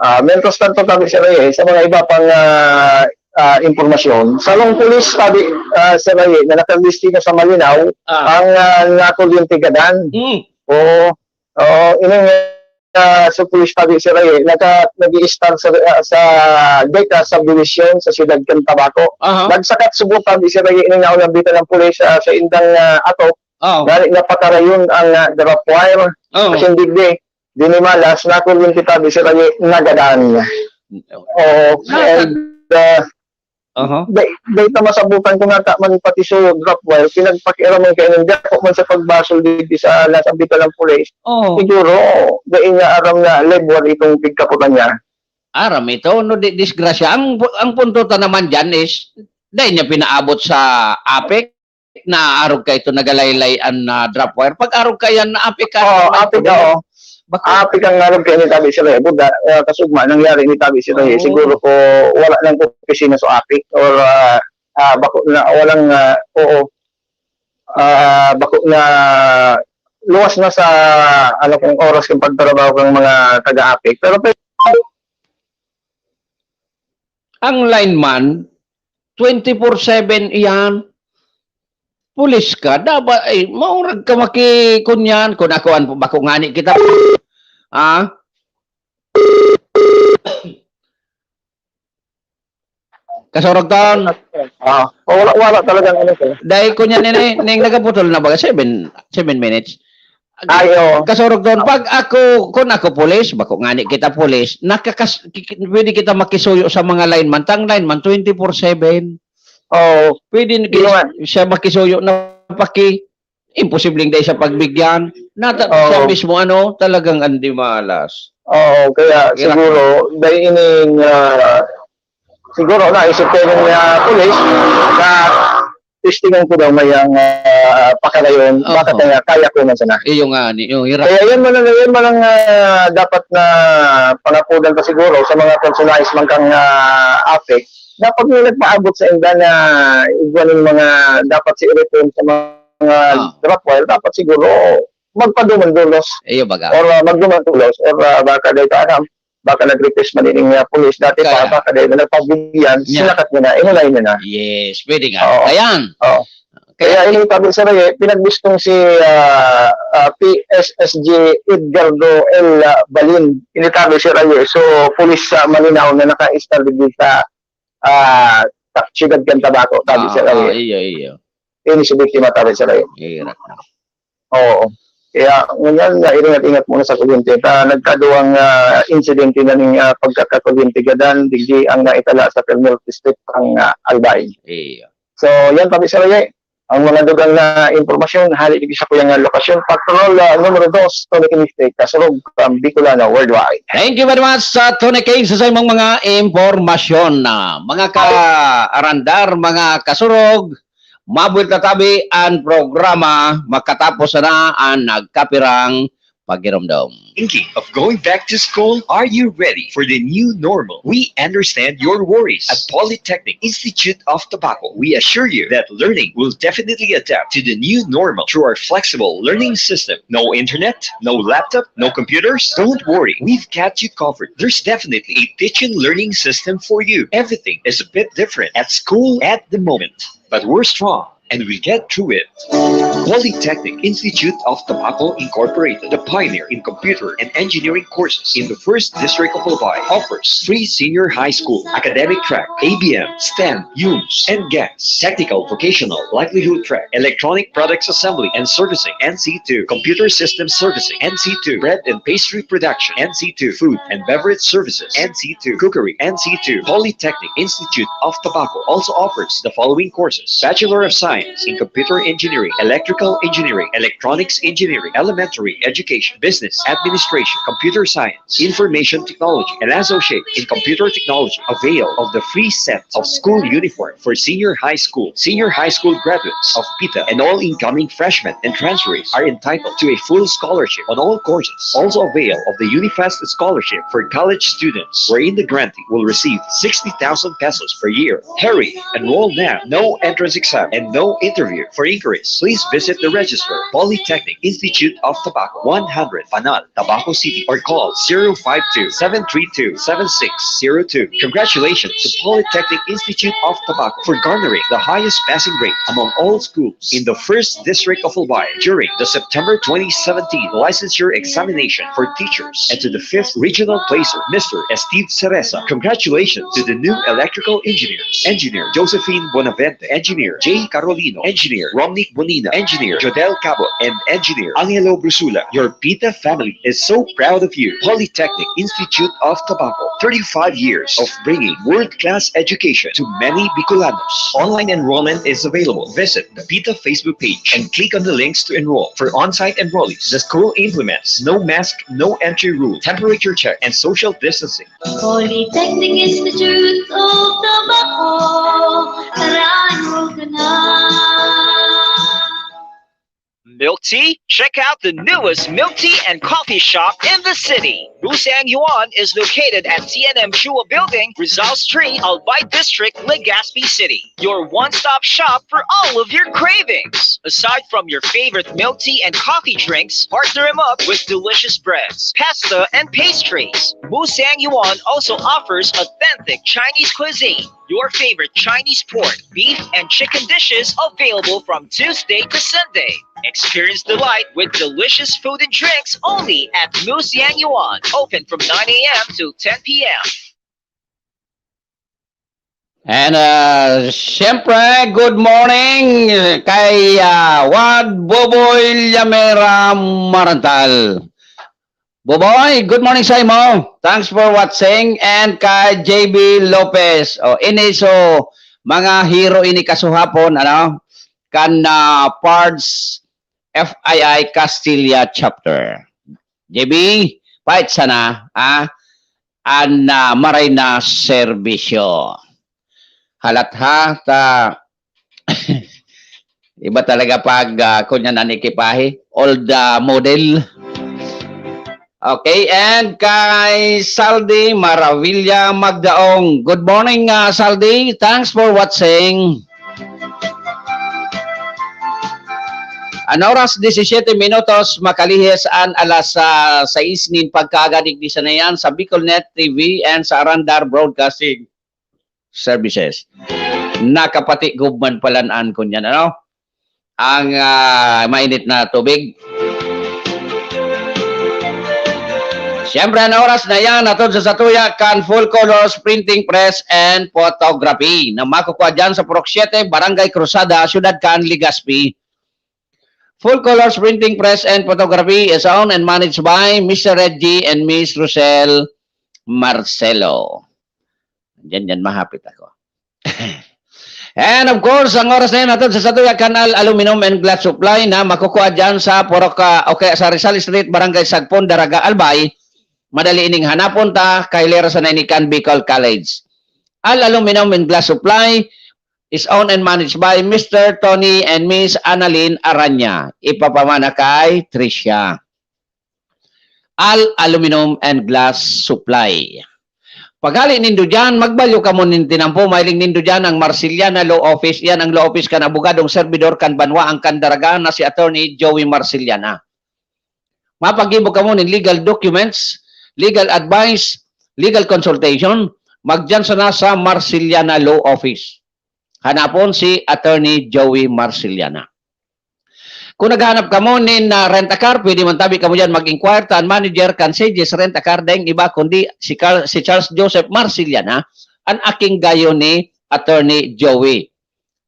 Ah, mientras tanto, tabi si Rey, sa mga iba pang ah, ah, impormasyon, sarong pulis, tabi ah, si Rey, na nakalistino sa Malinaw, Ah. ang uh, nakuryente gadan. Mm. Oo. Oo, ining uh, sa pulis, tabi si Rey, naka, nag-i-star sa, ah, sa Deca Subdivision sa siyudad kan Tabaco. Aha. Nagsakat subot, tabi si Rey, ining naunambitan ng pulis ah, sa indang uh, ato, Oh. dahil napatarayon ang uh, drop wire. Oh. Kasi hindi di, dinimalas, nakuryente, tabi si Rey, nagadan. Oo, Naka- and uh, Aha. Dai, dai ta masabutan kung nata man pati so drop wire, pinagpakiaraman kayo ng dako man sa pagbasol dito sa nasa Bitalan Police. Oo. Siguro, dai niya aram na live wire itong pigkaputan niya. Aram ito, no, di, disgrasya. Ang, ang punto ta naman dyan is, dai niya pinaabot sa APEC, naarog ka ito nagalaylay an, ah, drop wire. Pag arog ka yan, na APEC ka Oo, naman APEC, ito. Oo. Bako. APEC ang arog kayo ni Tabi Sila. Buda, ah, kasugma, nangyari ni Tabi Sila. Oo. Siguro ko, wala nang opisina sa APEC or, ah, ah, bako na, walang, ah, oo. Ah, bako na, luwas na sa, ano, kung oras kung pagtrabaho ng mga taga-APEC. Pero, pero, ang lineman, twenty-four seven iyan. Pulis ka, dapat, ay, maurag ka makikunyan. Kung ako, an-, bako ngani kita, ah? Kasurog ton. Ah, wala, wala talagang ano, sir. Dahil kunyan nini, ning nagaputol na baga, seven, seven minutes. Ay, oo. Kasurog ton, pag ako, kung ako pulis, bako ngani kita pulis, nakakas-, ki-, ki-, pwede kita makisuyo sa mga lineman. Tang lineman, twenty-four seven. Oo. Pwede na Yun nga. siya makisuyo na paki-, imposibleng dai siya pagbigyan. Nata-, Oo. siya mismo, ano, talagang andimalas. Oo, kaya Kaya siguro, dahil ining, ah, siguro naisip ko ng, ah, pulis na testingan ko daw may ang, ah, pakarayon, Oho. bakit nga kaya ko man sana. Iyo nga, ni, yung hirap. Kaya yan man ang, yan man ang, ah, dapat na pangapudan pa siguro sa mga personahe man kang, ah, APEC, dapat may nagpaabot sa inda na igwa ning mga dapat si i-return sa mga Ah. drop wire, dapat siguro magpaduman-dulos. Iyo baga. Or, ah, magduman-dulos, or, ah, baka dahil ka aram, baka nag-request man ining, ah, pulis dati pa, Kaya. baka dahil na nagpabigyan, Yeah. sinakat niya na, inulay niya na. Yes, pwede nga. Oo. Ayan. Oo. Kaya Kaya ini tabi sa Reye, pinagbistong si, ah, ah, P S S G Edgardo L, ah, Balin. Initabi si Reye. So, pulis sa Malinao na naka-establish sa, ah, sa siyudad kan Tabaco, tabi Oo, sa Reye. oo, iyo, iyo. Ini si biktima, tabi sa Reye. Hirap na. Oo. Kaya, ngunyan, nga, ingat-ingat muna sa kuryente. Ta, nagkaduwang, ah, insidente na ning, ah, pagkakakuryente gadan, digdi ang naitala sa Fernel District ang, ah, Albay. Iyo. So, yan, tabi sa Reye. Ang mga dugang na impormasyon, hali digdi sa kuyang, ah, lokasyon. Patrol, ah, numero dos, Tony Kiniste, Kasurog, from Bicolano Worldwide. Thank you very much, sa Tony King, sa imong mga impormasyon na mga ka-arandar, mga kasurog, mabuhay tatabi ang programa, makatapos na ang nagkapirang pagiromdom. Thinking of going back to school? Are you ready for the new normal? We understand your worries. At Polytechnic Institute of Tabaco, we assure you that learning will definitely adapt to the new normal through our flexible learning system. No internet, no laptop, no computers? Don't worry, we've got you covered. There's definitely a teaching learning system for you. Everything is a bit different at school at the moment, but we're strong and we get through it. Polytechnic Institute of Tabaco Incorporated, the pioneer in computer and engineering courses in the first district of Albay, offers free senior high school, academic track, A B M, STEM, UMS, and GAS, technical vocational livelihood track, electronic products assembly and servicing, N C two, computer system servicing, N C two, bread and pastry production, N C two, food and beverage services, N C two, cookery, N C two. Polytechnic Institute of Tabaco also offers the following courses: Bachelor of Science in Computer Engineering, Electrical Engineering, Electronics Engineering, Elementary Education, Business Administration, Computer Science, Information Technology, and Associate in Computer Technology. Avail of the free set of school uniform for senior high school. Senior high school graduates of PITA and all incoming freshmen and transferees are entitled to a full scholarship on all courses. Also avail of the UNIFEST scholarship for college students, wherein the grantee will receive sixty thousand pesos per year. Hurry! Enroll now. No entrance exam and no interview. For inquiries, please visit the registrar, Polytechnic Institute of Tabaco, one hundred Panal, Tabaco City, or call zero five two, seven three two, seven six zero two. Congratulations to Polytechnic Institute of Tabaco for garnering the highest passing rate among all schools in the first district of Albay during the September twenty seventeen licensure examination for teachers, and to the fifth regional placer, Mister Steve Cereza. Congratulations to the new electrical engineers, Engineer Josephine Bonavente, Engineer J. Carol Lino, Engineer Romnick Bonina, Engineer Jodel Cabo, and Engineer Angelo Brusula. Your Pita family is so proud of you. Polytechnic Institute of Tabaco, thirty-five years of bringing world-class education to many Bicolanos. Online enrollment is available. Visit the Pita Facebook page and click on the links to enroll. For on-site enrollees, the school implements no mask, no entry rule, temperature check, and social distancing. Polytechnic Institute of Tabaco, tara, enroll ka na. Milk tea? Check out the newest milk tea and coffee shop in the city. Musang Yuan is located at T N M Chua Building, Rizal Street, Albay District, Legazpi City. Your one-stop shop for all of your cravings. Aside from your favorite milk tea and coffee drinks, partner them up with delicious breads, pasta, and pastries. Musang Yuan also offers authentic Chinese cuisine. Your favorite Chinese pork, beef, and chicken dishes available from Tuesday to Sunday. Experience delight with delicious food and drinks only at Musang Yuan. Open from nine a m to ten p m. And, ah, siyempre, good morning kay, ah, Wad Boboy Llamera Marantal. Boboy, good morning sa imo. Thanks for watching. And kay J B Lopez. O, ini, so, mga hero ini kasuhapon, ano, kan, ah, Pards F I I Castilla Chapter. J B, pait sana, ah, an, ah, maray na serbisyo. Halat ha, ta, iba talaga pag, ah, kunyan an ekipahe, old, ah, model. Okay, and kay Saldi Maravilla Magdaong. Good morning, ah, Saldi. Thanks for watching. An oras, disisiete minutos, makalihis an alas, ah, sais nin pagkaaga digdi sa Nayan, sa Bicolnet T V and sa Arandar Broadcasting Services. Nakapatigub man palan an kunyan, ano? Ang, ah, mainit na tubig. Siyempre, an oras na yan, hatod sa satuya kan Full Colors Printing Press and Photography na makukua dyan sa Purok siete, Barangay Cruzada, Siyudad kan Legazpi. Full Colors Printing Press and Photography is owned and managed by Mister Reggie and Miss Rosel Marcelo. Diyan, diyan, mahapit ako. And of course, ang oras na yan, hatod sa satuya kan Al Aluminum and Glass Supply na makukua dyan sa Purok, ah, o kaya sa Rizal Street, Barangay Sagpon, Daraga, Albay. Madali ining hanapon ta, kahilera sana ini kan Bicol College. Al Aluminum and Glass Supply is owned and managed by Mister Tony and Miss Annalyn Aranya. Ipapamana kay Tricia. Al Aluminum and Glass Supply. Paghali nindo diyan, magbalyo kamo nin tinampo, mahiling nindo diyan ang Marciliana Law Office. Yan ang law office kan abogadong serbidor kan banwaan kan Daraga na si Attorney Joey Marciliana. Mapaggibo kamo nin legal documents, legal advice, legal consultation, magdiyan sana sa Marciliana Law Office. Hanapon si Attorney Joey Marciliana. Kung naghahanap kamo nin, ah, rent a car, pwede man tabi kamo diyan mag-inquire ta an manager kan Sages Rent a Car, daing iba kundi si Carl, si Charles Joseph Marciliana, an aking gayo ni Attorney Joey.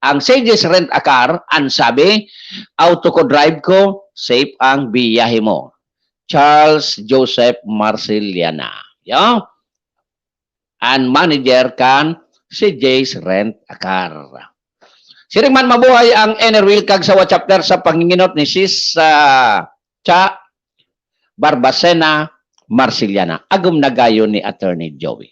Ang Sages Rent a Car, an sabi, "Auto ko, drive ko, safe ang biyahe mo." Charles Joseph Marciliana. Yo? An manager kan Sages Rent a Car. Siring man, mabuhay ang Enerwheel Cagsawa Chapter sa panginginot ni Sis, ah, Cha Barbacena Marciliana. Agom na gayo ni Attorney Joey.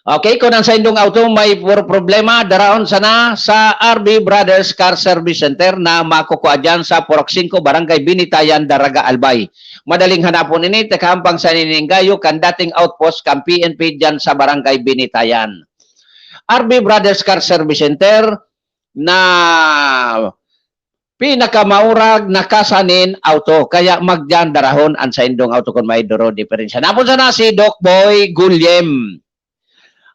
Okay, kung ang saindong auto may puro problema, daraon sana sa R B Brothers Car Service Center na makukua dyan sa Purok singko, Barangay Binitayan, Daraga, Albay. Madaling hanapon ini, takahampang sa nininggayo kan dating outpost kan P N P dyan sa Barangay Binitayan. R B Brothers Car Service Center na pinakamaurag na kasa nin auto. Kaya magdiyan darahon an saindong auto kun may duro diferensya. Napon sana si Doc Boy Gulyem.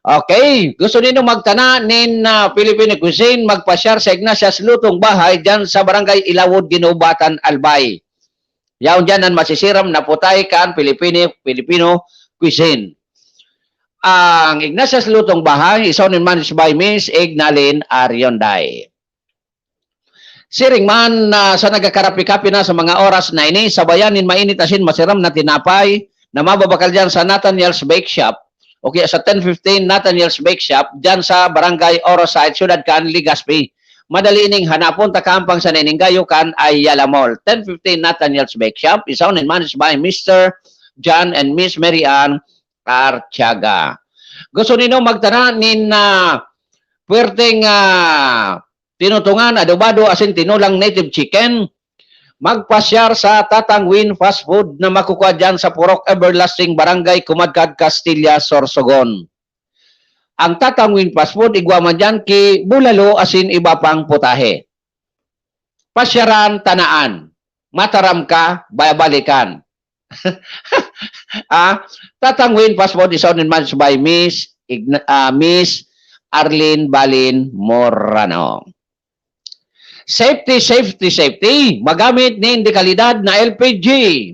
Okay, gusto nindo magtana nin, ah, Filipino cuisine, magpasyar sa Ignatius Lutong Bahay diyan sa Barangay Ilawod, Guinobatan, Albay. Yaon diyan an masisiram na putay kan Filipino, Filipino cuisine. Ang Ignatius Lutong Bahay is owned and managed by Miss Ignalin Arionday. Siring man, ah, sa nagkakarapi-kapi na sa mga oras na ini, sabayan nin mainit asin masiram na tinapay na mababakal diyan sa Nathaniel's Bake Shop o kaya sa ten fifteen Nathaniel's Bake Shop diyan sa Barangay Orosite, Siyudad kan Legazpi. Madali ining hanapon, takahampang sa Nininggayo kan Ayala Mall. Ten fifteen Nathaniel's Bake Shop is owned and managed by Mister John and Miss Mary Ann Artiaga. Gusto nindo magtana nin, ah, puwerteng, ah, tinutungan, adobado asin tinolang native chicken? Magpasyar sa Tatang Win Fast Food na makukua diyan sa Purok Everlasting, Barangay Kumadkad, Castilla, Sorsogon. Ang Tatang Win Fast Food, igwa man diyan ki bulalo asin iba pang putahe. Pasyaran, tanaan. Mataram ka, babalikan. Ah, Tatang Win Fast Food is owned and managed by Miss Igna-, ah, Miss Arlene Balin Morano. Safety, safety, safety. Magamit nin dekalidad na L P G.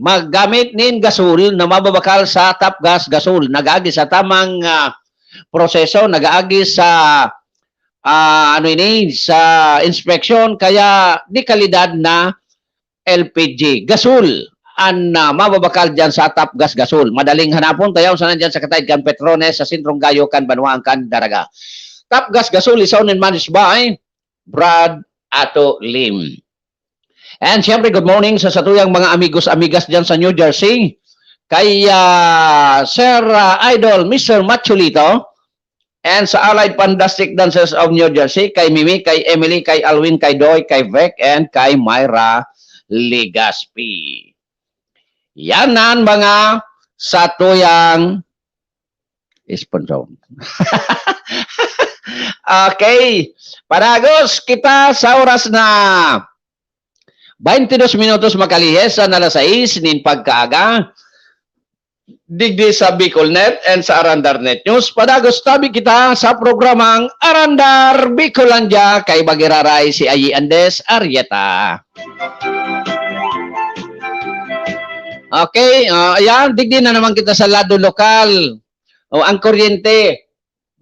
Magamit nin gasol na mababakal sa Top Gas Gasol. Nag-agi sa tamang, ah, proseso, nag-agi sa, ah, ano ini, sa inspection, kaya dekalidad na L P G. Gasol an, ah, mababakal diyan sa Top Gas Gasol. Madaling hanapon, tayaw sana diyan sa kataid kan Petrones, sa sentrong gayo kan Banwaan kan Daraga. Top Gas Gasol is owned and managed by Brad Ato Lim. And siyempre, good morning sa satuyang mga amigos, amigas diyan sa New Jersey. Kay, ah, Sir, ah, Idol, Mister Machulito, and sa Allied Fantastic Dancers of New Jersey, kay Mimi, kay Emily, kay Alwin, kay Doy, kay Vec, and kay Myra Legaspi. Yan ang mga satuyang sponsor. Okay. Padagos kita sa oras na twenty-two minutos makalihis an alas sais nin pagkaaga. Digdi sa Bicol Net and sa Arandar Net News, padagos tabi kita sa programang Arandar Bicolandia, kaiba giraray si Ayi Andes Arieta. Okay, ah, ayan, digdi na naman kita sa lado lokal. O, ang kuryente,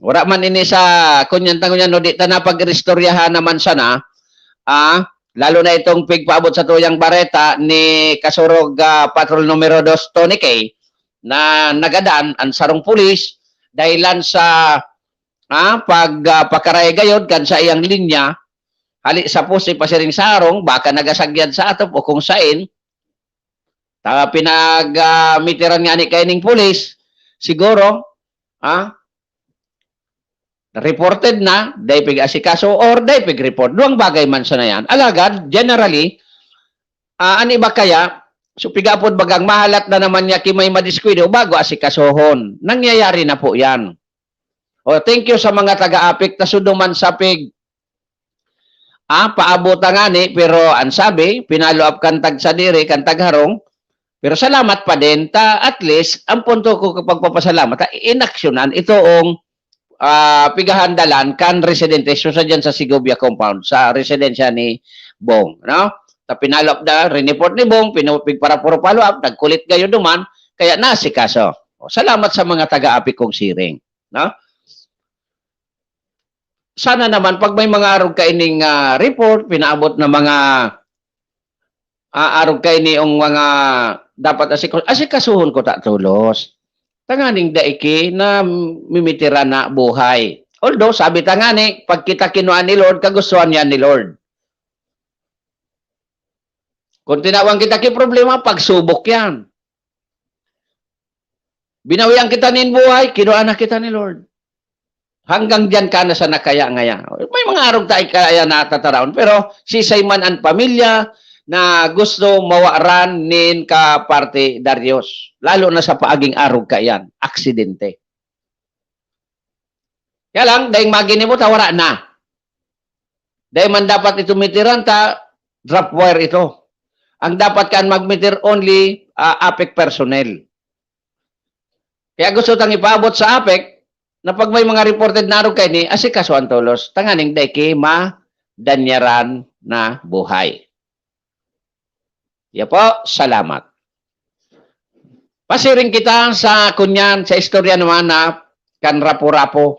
wala man ini sa kunyan ta ngunyan, no, di ta na pag-iristoryahan naman sana, ah, lalo na itong pigpaabot satuyang bareta ni Kasurog, ah, Patrol Numero Dos, Tony K, na nagadan ang sarong pulis dahilan sa, ah, pag, ah, pakaray gayod kan saiyang linya, hali sa poste pasiring sa harong, baka nagasagyad sa atop o kung saen, ta pinag, ah, mitiran ngani kaining pulis, siguro, ah, reported na, dai pig-asikaso or dai pig-report. Duwang bagay man sana yan. Alagad, generally, ah, an iba kaya, so, pig-apod bagang mahalat na naman niya ki may madiskuido bago asikasohon. Nangyayari na po yan. O, thank you sa mga taga-apik, ta sudo man sa pig-, ah, paabot ngani, pero ang sabi, pinalo up kan tagsadiri, kan tagharong, pero salamat pa din, ta at least, ang punto ko kapag papasalamat, ta inaksyonan, itoong, ah, pigahandalan kan residente, so sa dyan sa Segovia compound, sa residensya ni Bong, no? Ta pinalo up na, rineport ni Bong, pinu-, pigpara-, puro follow up, nagkulit gayo duman, kaya nasikaso. O, salamat sa mga taga-apik kong siring, no? Sana naman, pag may mga arog kaining, ah, report, pinaabot na mga, ah, arog kaini ang mga dapat asiko-, asikasuhon ko ta tolos. Tanganing dai ki na mimitiran na buhay. Although, sabi ta ngani, pag kita kinua ni Lord, kagustuhan niya ni Lord. Kung tinawan kita ki problema, pagsubok yan. Binawian kita nin buhay, kinua na kita ni Lord. Hanggang diyan ka na sa nakaya ngaya. May mga arog tayo kaya natataraon, pero sisay man ang pamilya na gusto mawaran nin kapartidaryos, lalo na sa paaging arog kaiyan, aksidente. Kaya lang, dahil maginibo ta, wala na. Dahil man dapat ito mitiran ta, drop wire ito. Ang dapat kan magmitir only, ah, apek personnel. Kaya gusto tang ipaabot sa apek na pag may mga reported na arog kaini, asikasuhan tolos, tanganing dai ki madanyaran na buhay. Ya po, salamat. Pasiring kita sa kunyan, sa istorya naman na kan Rapu-Rapu.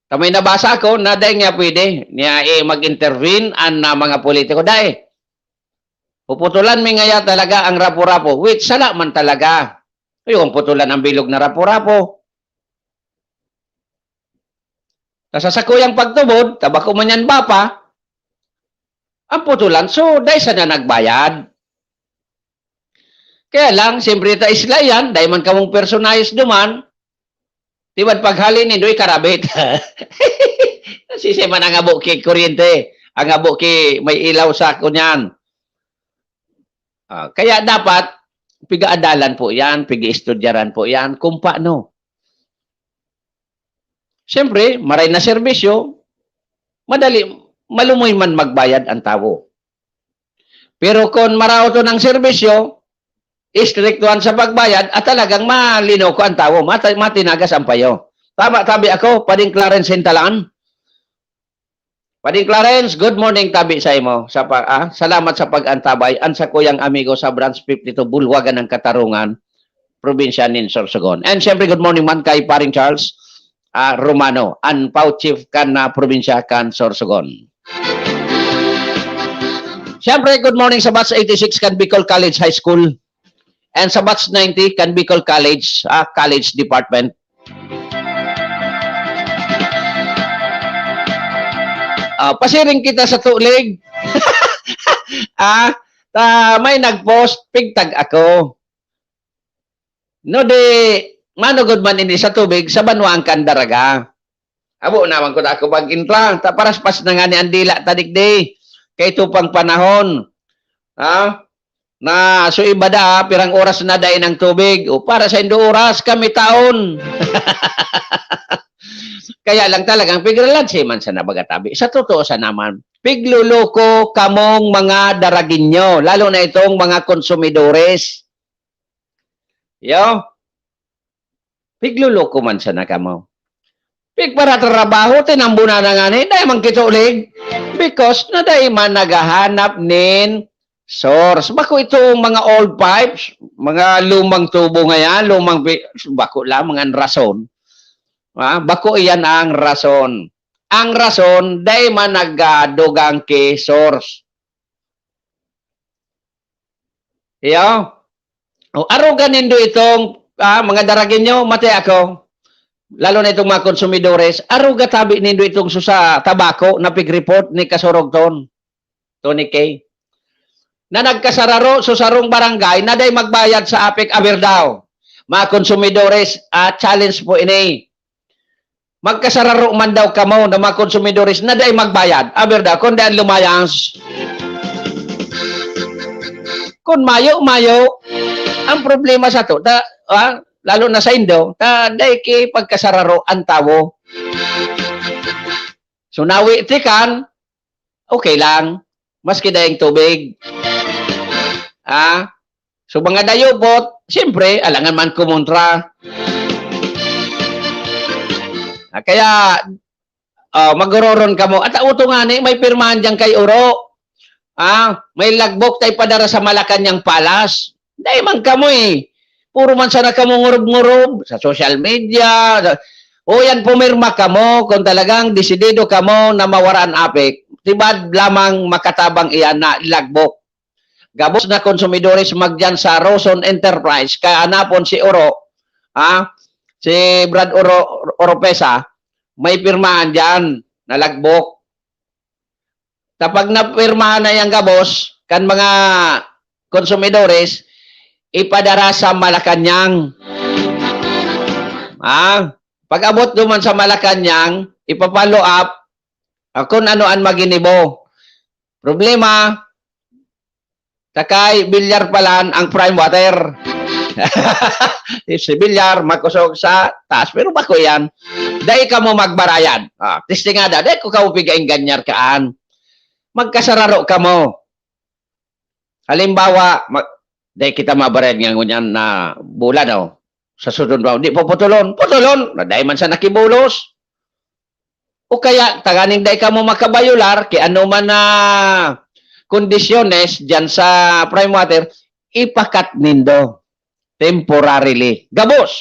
Ta may nabasa ako na dai nga pwede niya, eh, mag-intervene an, ah, mga politiko. Dai. Puputulan mi ngaya talaga ang Rapu-Rapu, which sala man talaga. Ayokong putulan ang bilog na Rapu-Rapu. Ta sa sakuyang pagtubod, ta bako man yan bapa, ang putulan, so, dai sana nagbayad. Kaya lang, siyempre, ta isla yan, dai man kamong personahe duman, tiwad paghali nindo, ikarabit. Sisay man ang abo ki kuryente, ang abo ki may ilaw sa kunyan. Ah, kaya dapat, pigaadalan po yan, pig-iistudyaran po yan, kung paano. Siyempre, maray na serbisyo, madali, malumoy man magbayad ang tawo. Pero kung maraot ang serbisyo, istriktuhan sa pagbayad at talagang malinoko ang tawo, mata-, matinagas ang payo. Tama, tabi ako, Pading Clarence Hintalan. Pading Clarence, good morning, tabi sa imo. Sa pa, ah, salamat sa pag-antabay. An sakuyang amigo sa Branch fifty-two, Bulwagan ng Katarungan, probinsya nin Sorsogon. And siyempre, good morning man kay Paring Charles, ah, Romano, an Pau Chief kan, ah, probinsya kan Sorsogon. Siyempre, good morning sa Batch eighty-six kan Bicol College High School. And sa Batch ninety kan Bicol College, ah, College Department. Ah, pasiring kita sa tulig. Ah, ta, may nag-post, pigtag ako. No di, manugod man ini sa tubig, sa banwaan kan daraga. Abo naman ko na ako mag-intra. Ta paraspas na nga ni ang dila ta digdi. Kay ito pang panahon. Ha? Na, so iba da, pirang oras na dai ng tubig. O, para sa indo oras, kami taon. Kaya lang talagang pigralanse man sa nabagatabi. Sa totoo sa naman, pigluloko kamong mga daraginyo, lalo na itong mga konsumidores. Yo, pigluloko man sana kamo. Pigparatrabaho, tinambunan na nga ni, dai man kitulig. Because na dai man naghahanap nin source. Bako itong mga old pipes, mga lumang tubo ngayan, lumang pi-, bako lamang ang rason. Ha? Bako iyan ang rason. Ang rason, dai man nagdugang ki source. Iyo. O, aruga nindo itong, ah, mga daraginyo, mati ako. Lalo na itong mga konsumidores, aruga tabi nindo itong susa tabako na pig-report ni Kasurog Ton, Tony K. Na nagkasararo sa sarong barangay na dai magbayad sa APEC, aber daw. Mga konsumidores, ah, challenge po ini. Magkasararo man daw kamo na mga konsumidores na dai magbayad. Aber daw, kung dai lumayas. Kung mayo, mayo. Ang problema sa to, ta, ah, lalo na sa indo, ta, dai ki pagkasararo ang tawo. So, nawi tikan, okay lang. Maski daing tubig. Ah, so, mga dayupot, siyempre, alangan man kumontra. Ah, kaya, ah, magororon kamo. At uto nga ni, may pirmahan dyan kay Oro. Ah, may logbook tayo padara sa Malacañang Palace. Dai man kamo eh. Puro man sana kamo ngurob-ngurob sa social media. Sa, o yan, pumirma kamo kung talagang desidido kamo na mawara an APEC. Tibad lamang makatabang iyan na logbook. Gabos na konsumidores magdiyan sa Roson Enterprise, kaya hanapon si Oro, ha? Si Brad Oro, Oropesa, may pirmahan diyan na logbook. Kapag napirmahan na yang gabos kan mga konsumidores, ipadara sa Malacañang. Ah, pag-abot duman sa Malacañang, ipa-follow up, ah, kung ano ang maginibo. Problema, ta kay Villar palan ang prime water. Si Villar, makusog sa taas. Pero bako yan. Dai kamo magbarayad. Ah, testingada. Dai ko kamo piga-engañar kaan. Magkasararo kamo. Halimbawa, mag-, dai kita mabarayad nga ngunyan na bulan, oh. Sa sunod ba, di po putulon. Putulon! Na dai man sa nakibulos. O kaya, tanganing dai kamo makabayular, ki ano man na kondisyones diyan sa prime water, ipakat nindo temporarily. Gabos!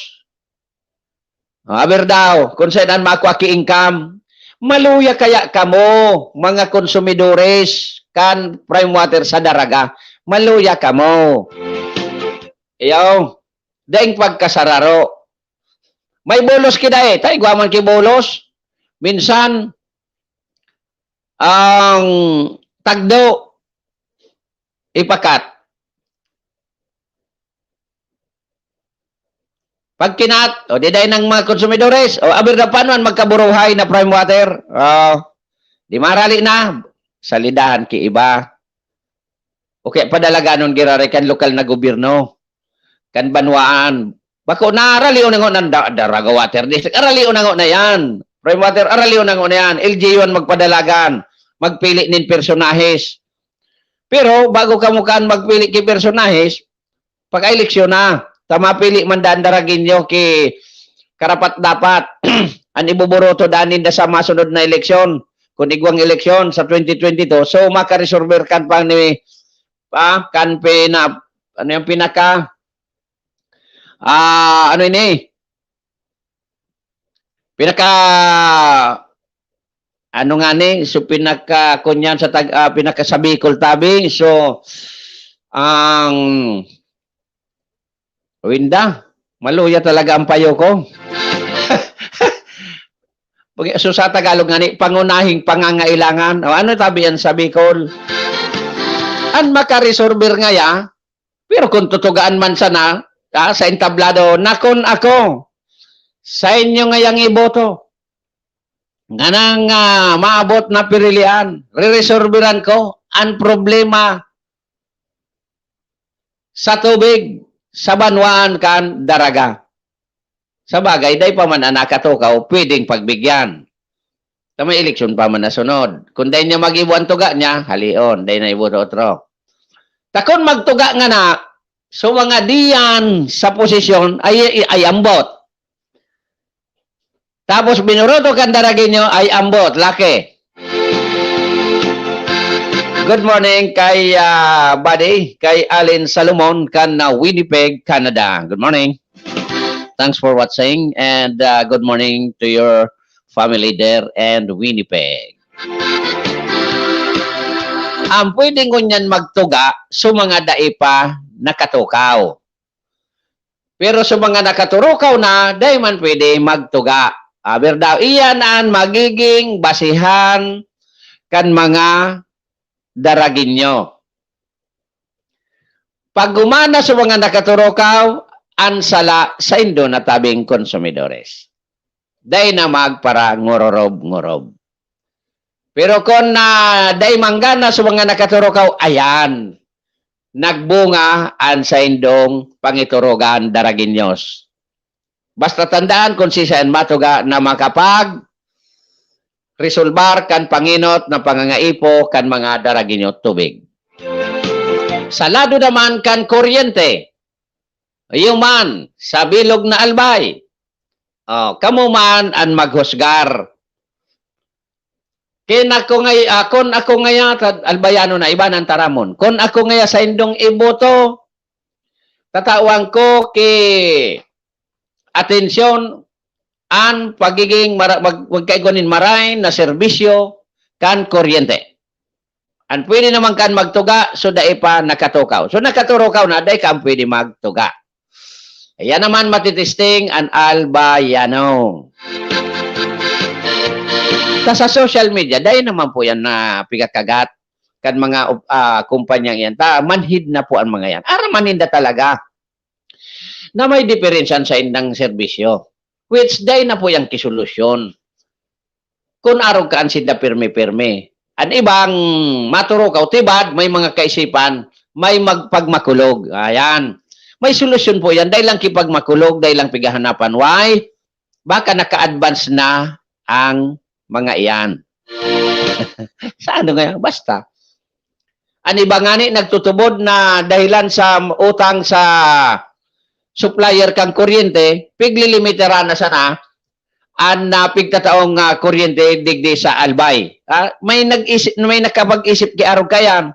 Ah, aber daw, kung saan an makua ki income, Maluya kaya kamo, mga konsumidores kan Prime Water sa Daraga? Maluya kamo. Iyo, daing pagkasararo. May bulos ki dai, ta igwa man ki bulos. Minsan, ang tagdo, ipakat. Pagkinat, o di dai ng mga konsumidores, o aber na paano an magkaburuhay na Prime Water? O, di marali na, salidahan ki iba. O kaya padalaganon giraray kan lokal na gobyerno, kan banwaan. Bako na, aralion na ngon an da-, Daraga Water District. Aralion na ngon na yan. Prime Water, aralion na ngon na yan. L G U an magpadalagan. Magpili nin personahes. Pero bago kamo kan magpili ki personahes, pagka-eleksyon na, ta mapili man daan Daragueño ki karapat-dapat an iboboroto daan ninda sa masunod na eleksyon. Kun igwang eleksyon sa twenty twenty-two, so makaresolver kan pang ni, pa, kan pina-, ano yung pinaka, ah, ano ini? Pinaka, ano nga ni? So, pinaka, kunyan sa tag-, ah, pinaka sa Bicol tabi. So, ang, Winda, maluya talaga ang payo ko. Pag-, so, sa Tagalog nga ni, pangunahing pangangailangan. O, ano tabi yan sa Bicol? An makaresolver ngaya, pero kung tutugaan man sana, ah, sa entablado, nakon ako, sa inyo ngayang iboto, nganang, ah, maabot na pirilian, reresolveran ko an problema sa tubig sa banwaan kan Daraga. Sa bagay, dai pa man an nakatukaw pwedeng pagbigyan. Ta may eleksyon pa man nasunod. Kung dai niya magibo an tuga niya, halion, dai na ibo sa otro. Ta kun magtuga ngana, so mga diyan sa posisyon ay, ay ambot. Tapos binoroto kan Daragueño ay ambot, laki. Good morning kay, ah, buddy, kay Alin Salomon kan, ah, Winnipeg, Canada. Good morning. Thanks for watching and, ah, good morning to your family there and Winnipeg. Ang pwede ngunyan magtuga sa mga dai pa nakatukaw. Pero sa mga nakaturukaw na, dai man pwede magtuga. Aber daw, iyan an magiging basihan kan mga Daragueño. Pag humana sa mga nakaturukaw, an sala saindo na tabing konsumidores. Dai na magparangororob-ngorob. Pero kun, ah, dai manggana sa mga nakaturukaw, ayan, nagbunga an saindong pangiturugan, Daragueños. Basta tandaan kun siisay an matuga na makapag-resolbar kan pangenot na pangangaipo kan mga Daragueño tubig. Sa lado naman kan kuryente, iyo man, sa bilog na Albay, oh, kamo man an maghusgar. Kin ako ngay-, ah, kun ako ngaya, ta-, Albayano na, iba nang taramon. Kun ako ngaya saindong iboto, tatawan ko ki atensyon an pagiging mara-, mag-, magkaigwa nin maray na serbisyo kan kuryente. An pwede naman kan magtuga, so dai pa nakatukaw. So nakaturukaw na, dai ka an pwede magtuga. Ayan naman matitesting an Albayano. Ta sa social media, dai naman po yan na pigakagat kan mga, ah, kumpanyang yan. Ta, manhid na po ang mga yan. Araman ninda talaga na may diferensya sa indang serbisyo, which dai na po yang kisolusyon. Kun arog ka an sinda pirmi-pirmi. An ibang maturukaw, tibad, may mga kaisipan, may magpagmakulog. Ayan. May solusyon po yan. Dai lang kipagmakulog, dai lang pighahanapan. Why? Baka naka-advance na ang mga iyan. Sa ano nga yan? Basta. An iba ngani nagtutubod na dahilan sa utang sa supplier kan kuryente, piglilimitaran na sana an, ah, pigtataong, ah, kuryente digdi sa Albay. Ah, may nag-isip, may nakapag-isip ki arog kayan.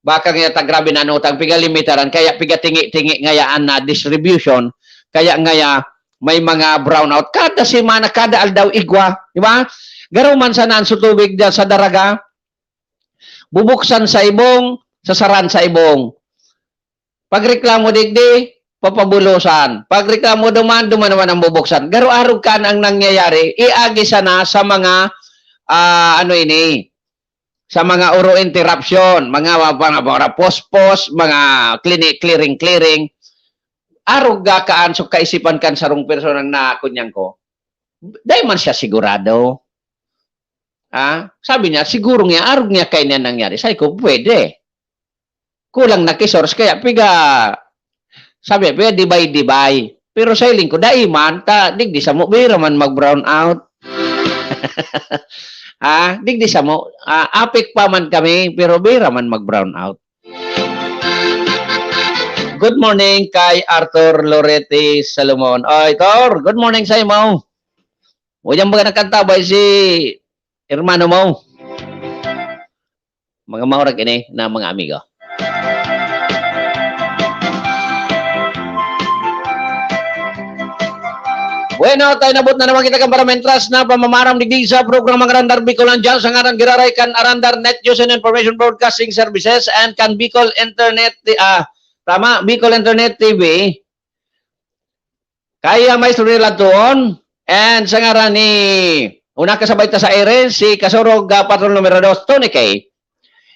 Baka ngaya ta grabe na an utang, pigalimitaran, kaya pigatingi-tingi ngaya an, ah, distribution, kaya ngaya may mga brownout. Kada semana, kada aldaw, igwa, di ba? Garo man sana an sutubig diyan sa daraga. Bubuksan sa ibong, sasaran sa ibong. Pagreklamo digdi, papabulosan. Pagreklamo duman, duman naman ang bubuksan. Garo arog kan ang nangyayari, iagi sana sa mga, ah, ano ini, sa mga oro interruption, mga, mga, mga pospos, mga klini-, clearing-clearing. Arog ga kaan sa kaisipan kan sarong personang nakunyan ko. Dai man siya sigurado. Ah, sabi niya, "Siguro niya, arog niya kay niya nangyari." Sabi ko, "Pwede." Kulang na ki source, kaya piga, sabi, piga dibay-dibay. Pero sa hiling ko, dai man, ta, digdi samo, bira man mag-brown out. Ah, digdi samo, ah, apik pa man kami, pero bira man mag-brown out. Good morning kay Arthur Lorete Salomon. Oy, Tor, good morning sa imo. O, diyan baga nagkantabay si hermano mo. Mga maurag ini na mga amigo. Bueno, tayo nabot na naman kita kan para mentras na pamamaram digdi sa programa ng Arandar Bicolandia sa ngaran giraray kan Arandar Net News and Information Broadcasting Services and kan Bicol Internet, ah, tama, Bicol Internet T V. Kaya Maestro Rilatuon, and sa ngaran ni, una kasabay ta sa Iris, si Kasurog, ah, Patrol numero dos, Tony K.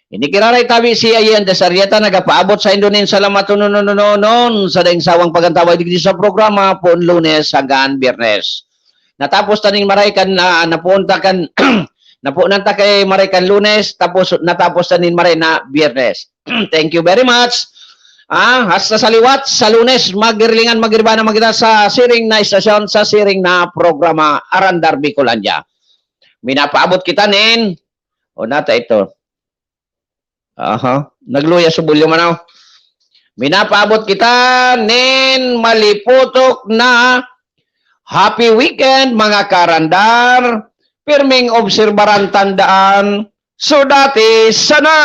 Ini kiraray tabi si Ayen de Sarieta, nagapaabot sa Indonesia, salamat, non, non, non, non, non, sa daing sawang pagantaway digdi sa programa, poon Lunes hanggang Biyernes. Natapos ta nin maray kan, ah, napuon ta kan, napuon ta kay maray kan Lunes, tapos natapos ta nin maray na Biyernes. Thank you very much. Ah, hasta sa liwat, sa Lunes, magirilingan, magiribanan man kita sa siring na estasyon, sa siring na programa, Arandar Bicolandia. Minapaabot kita nin, o nata ito. Aha, nagluya sa volume, ano? Minapaabot kita nin maliputok na happy weekend, mga karandar. Pirming obserbaran, tandaan, sudati sana!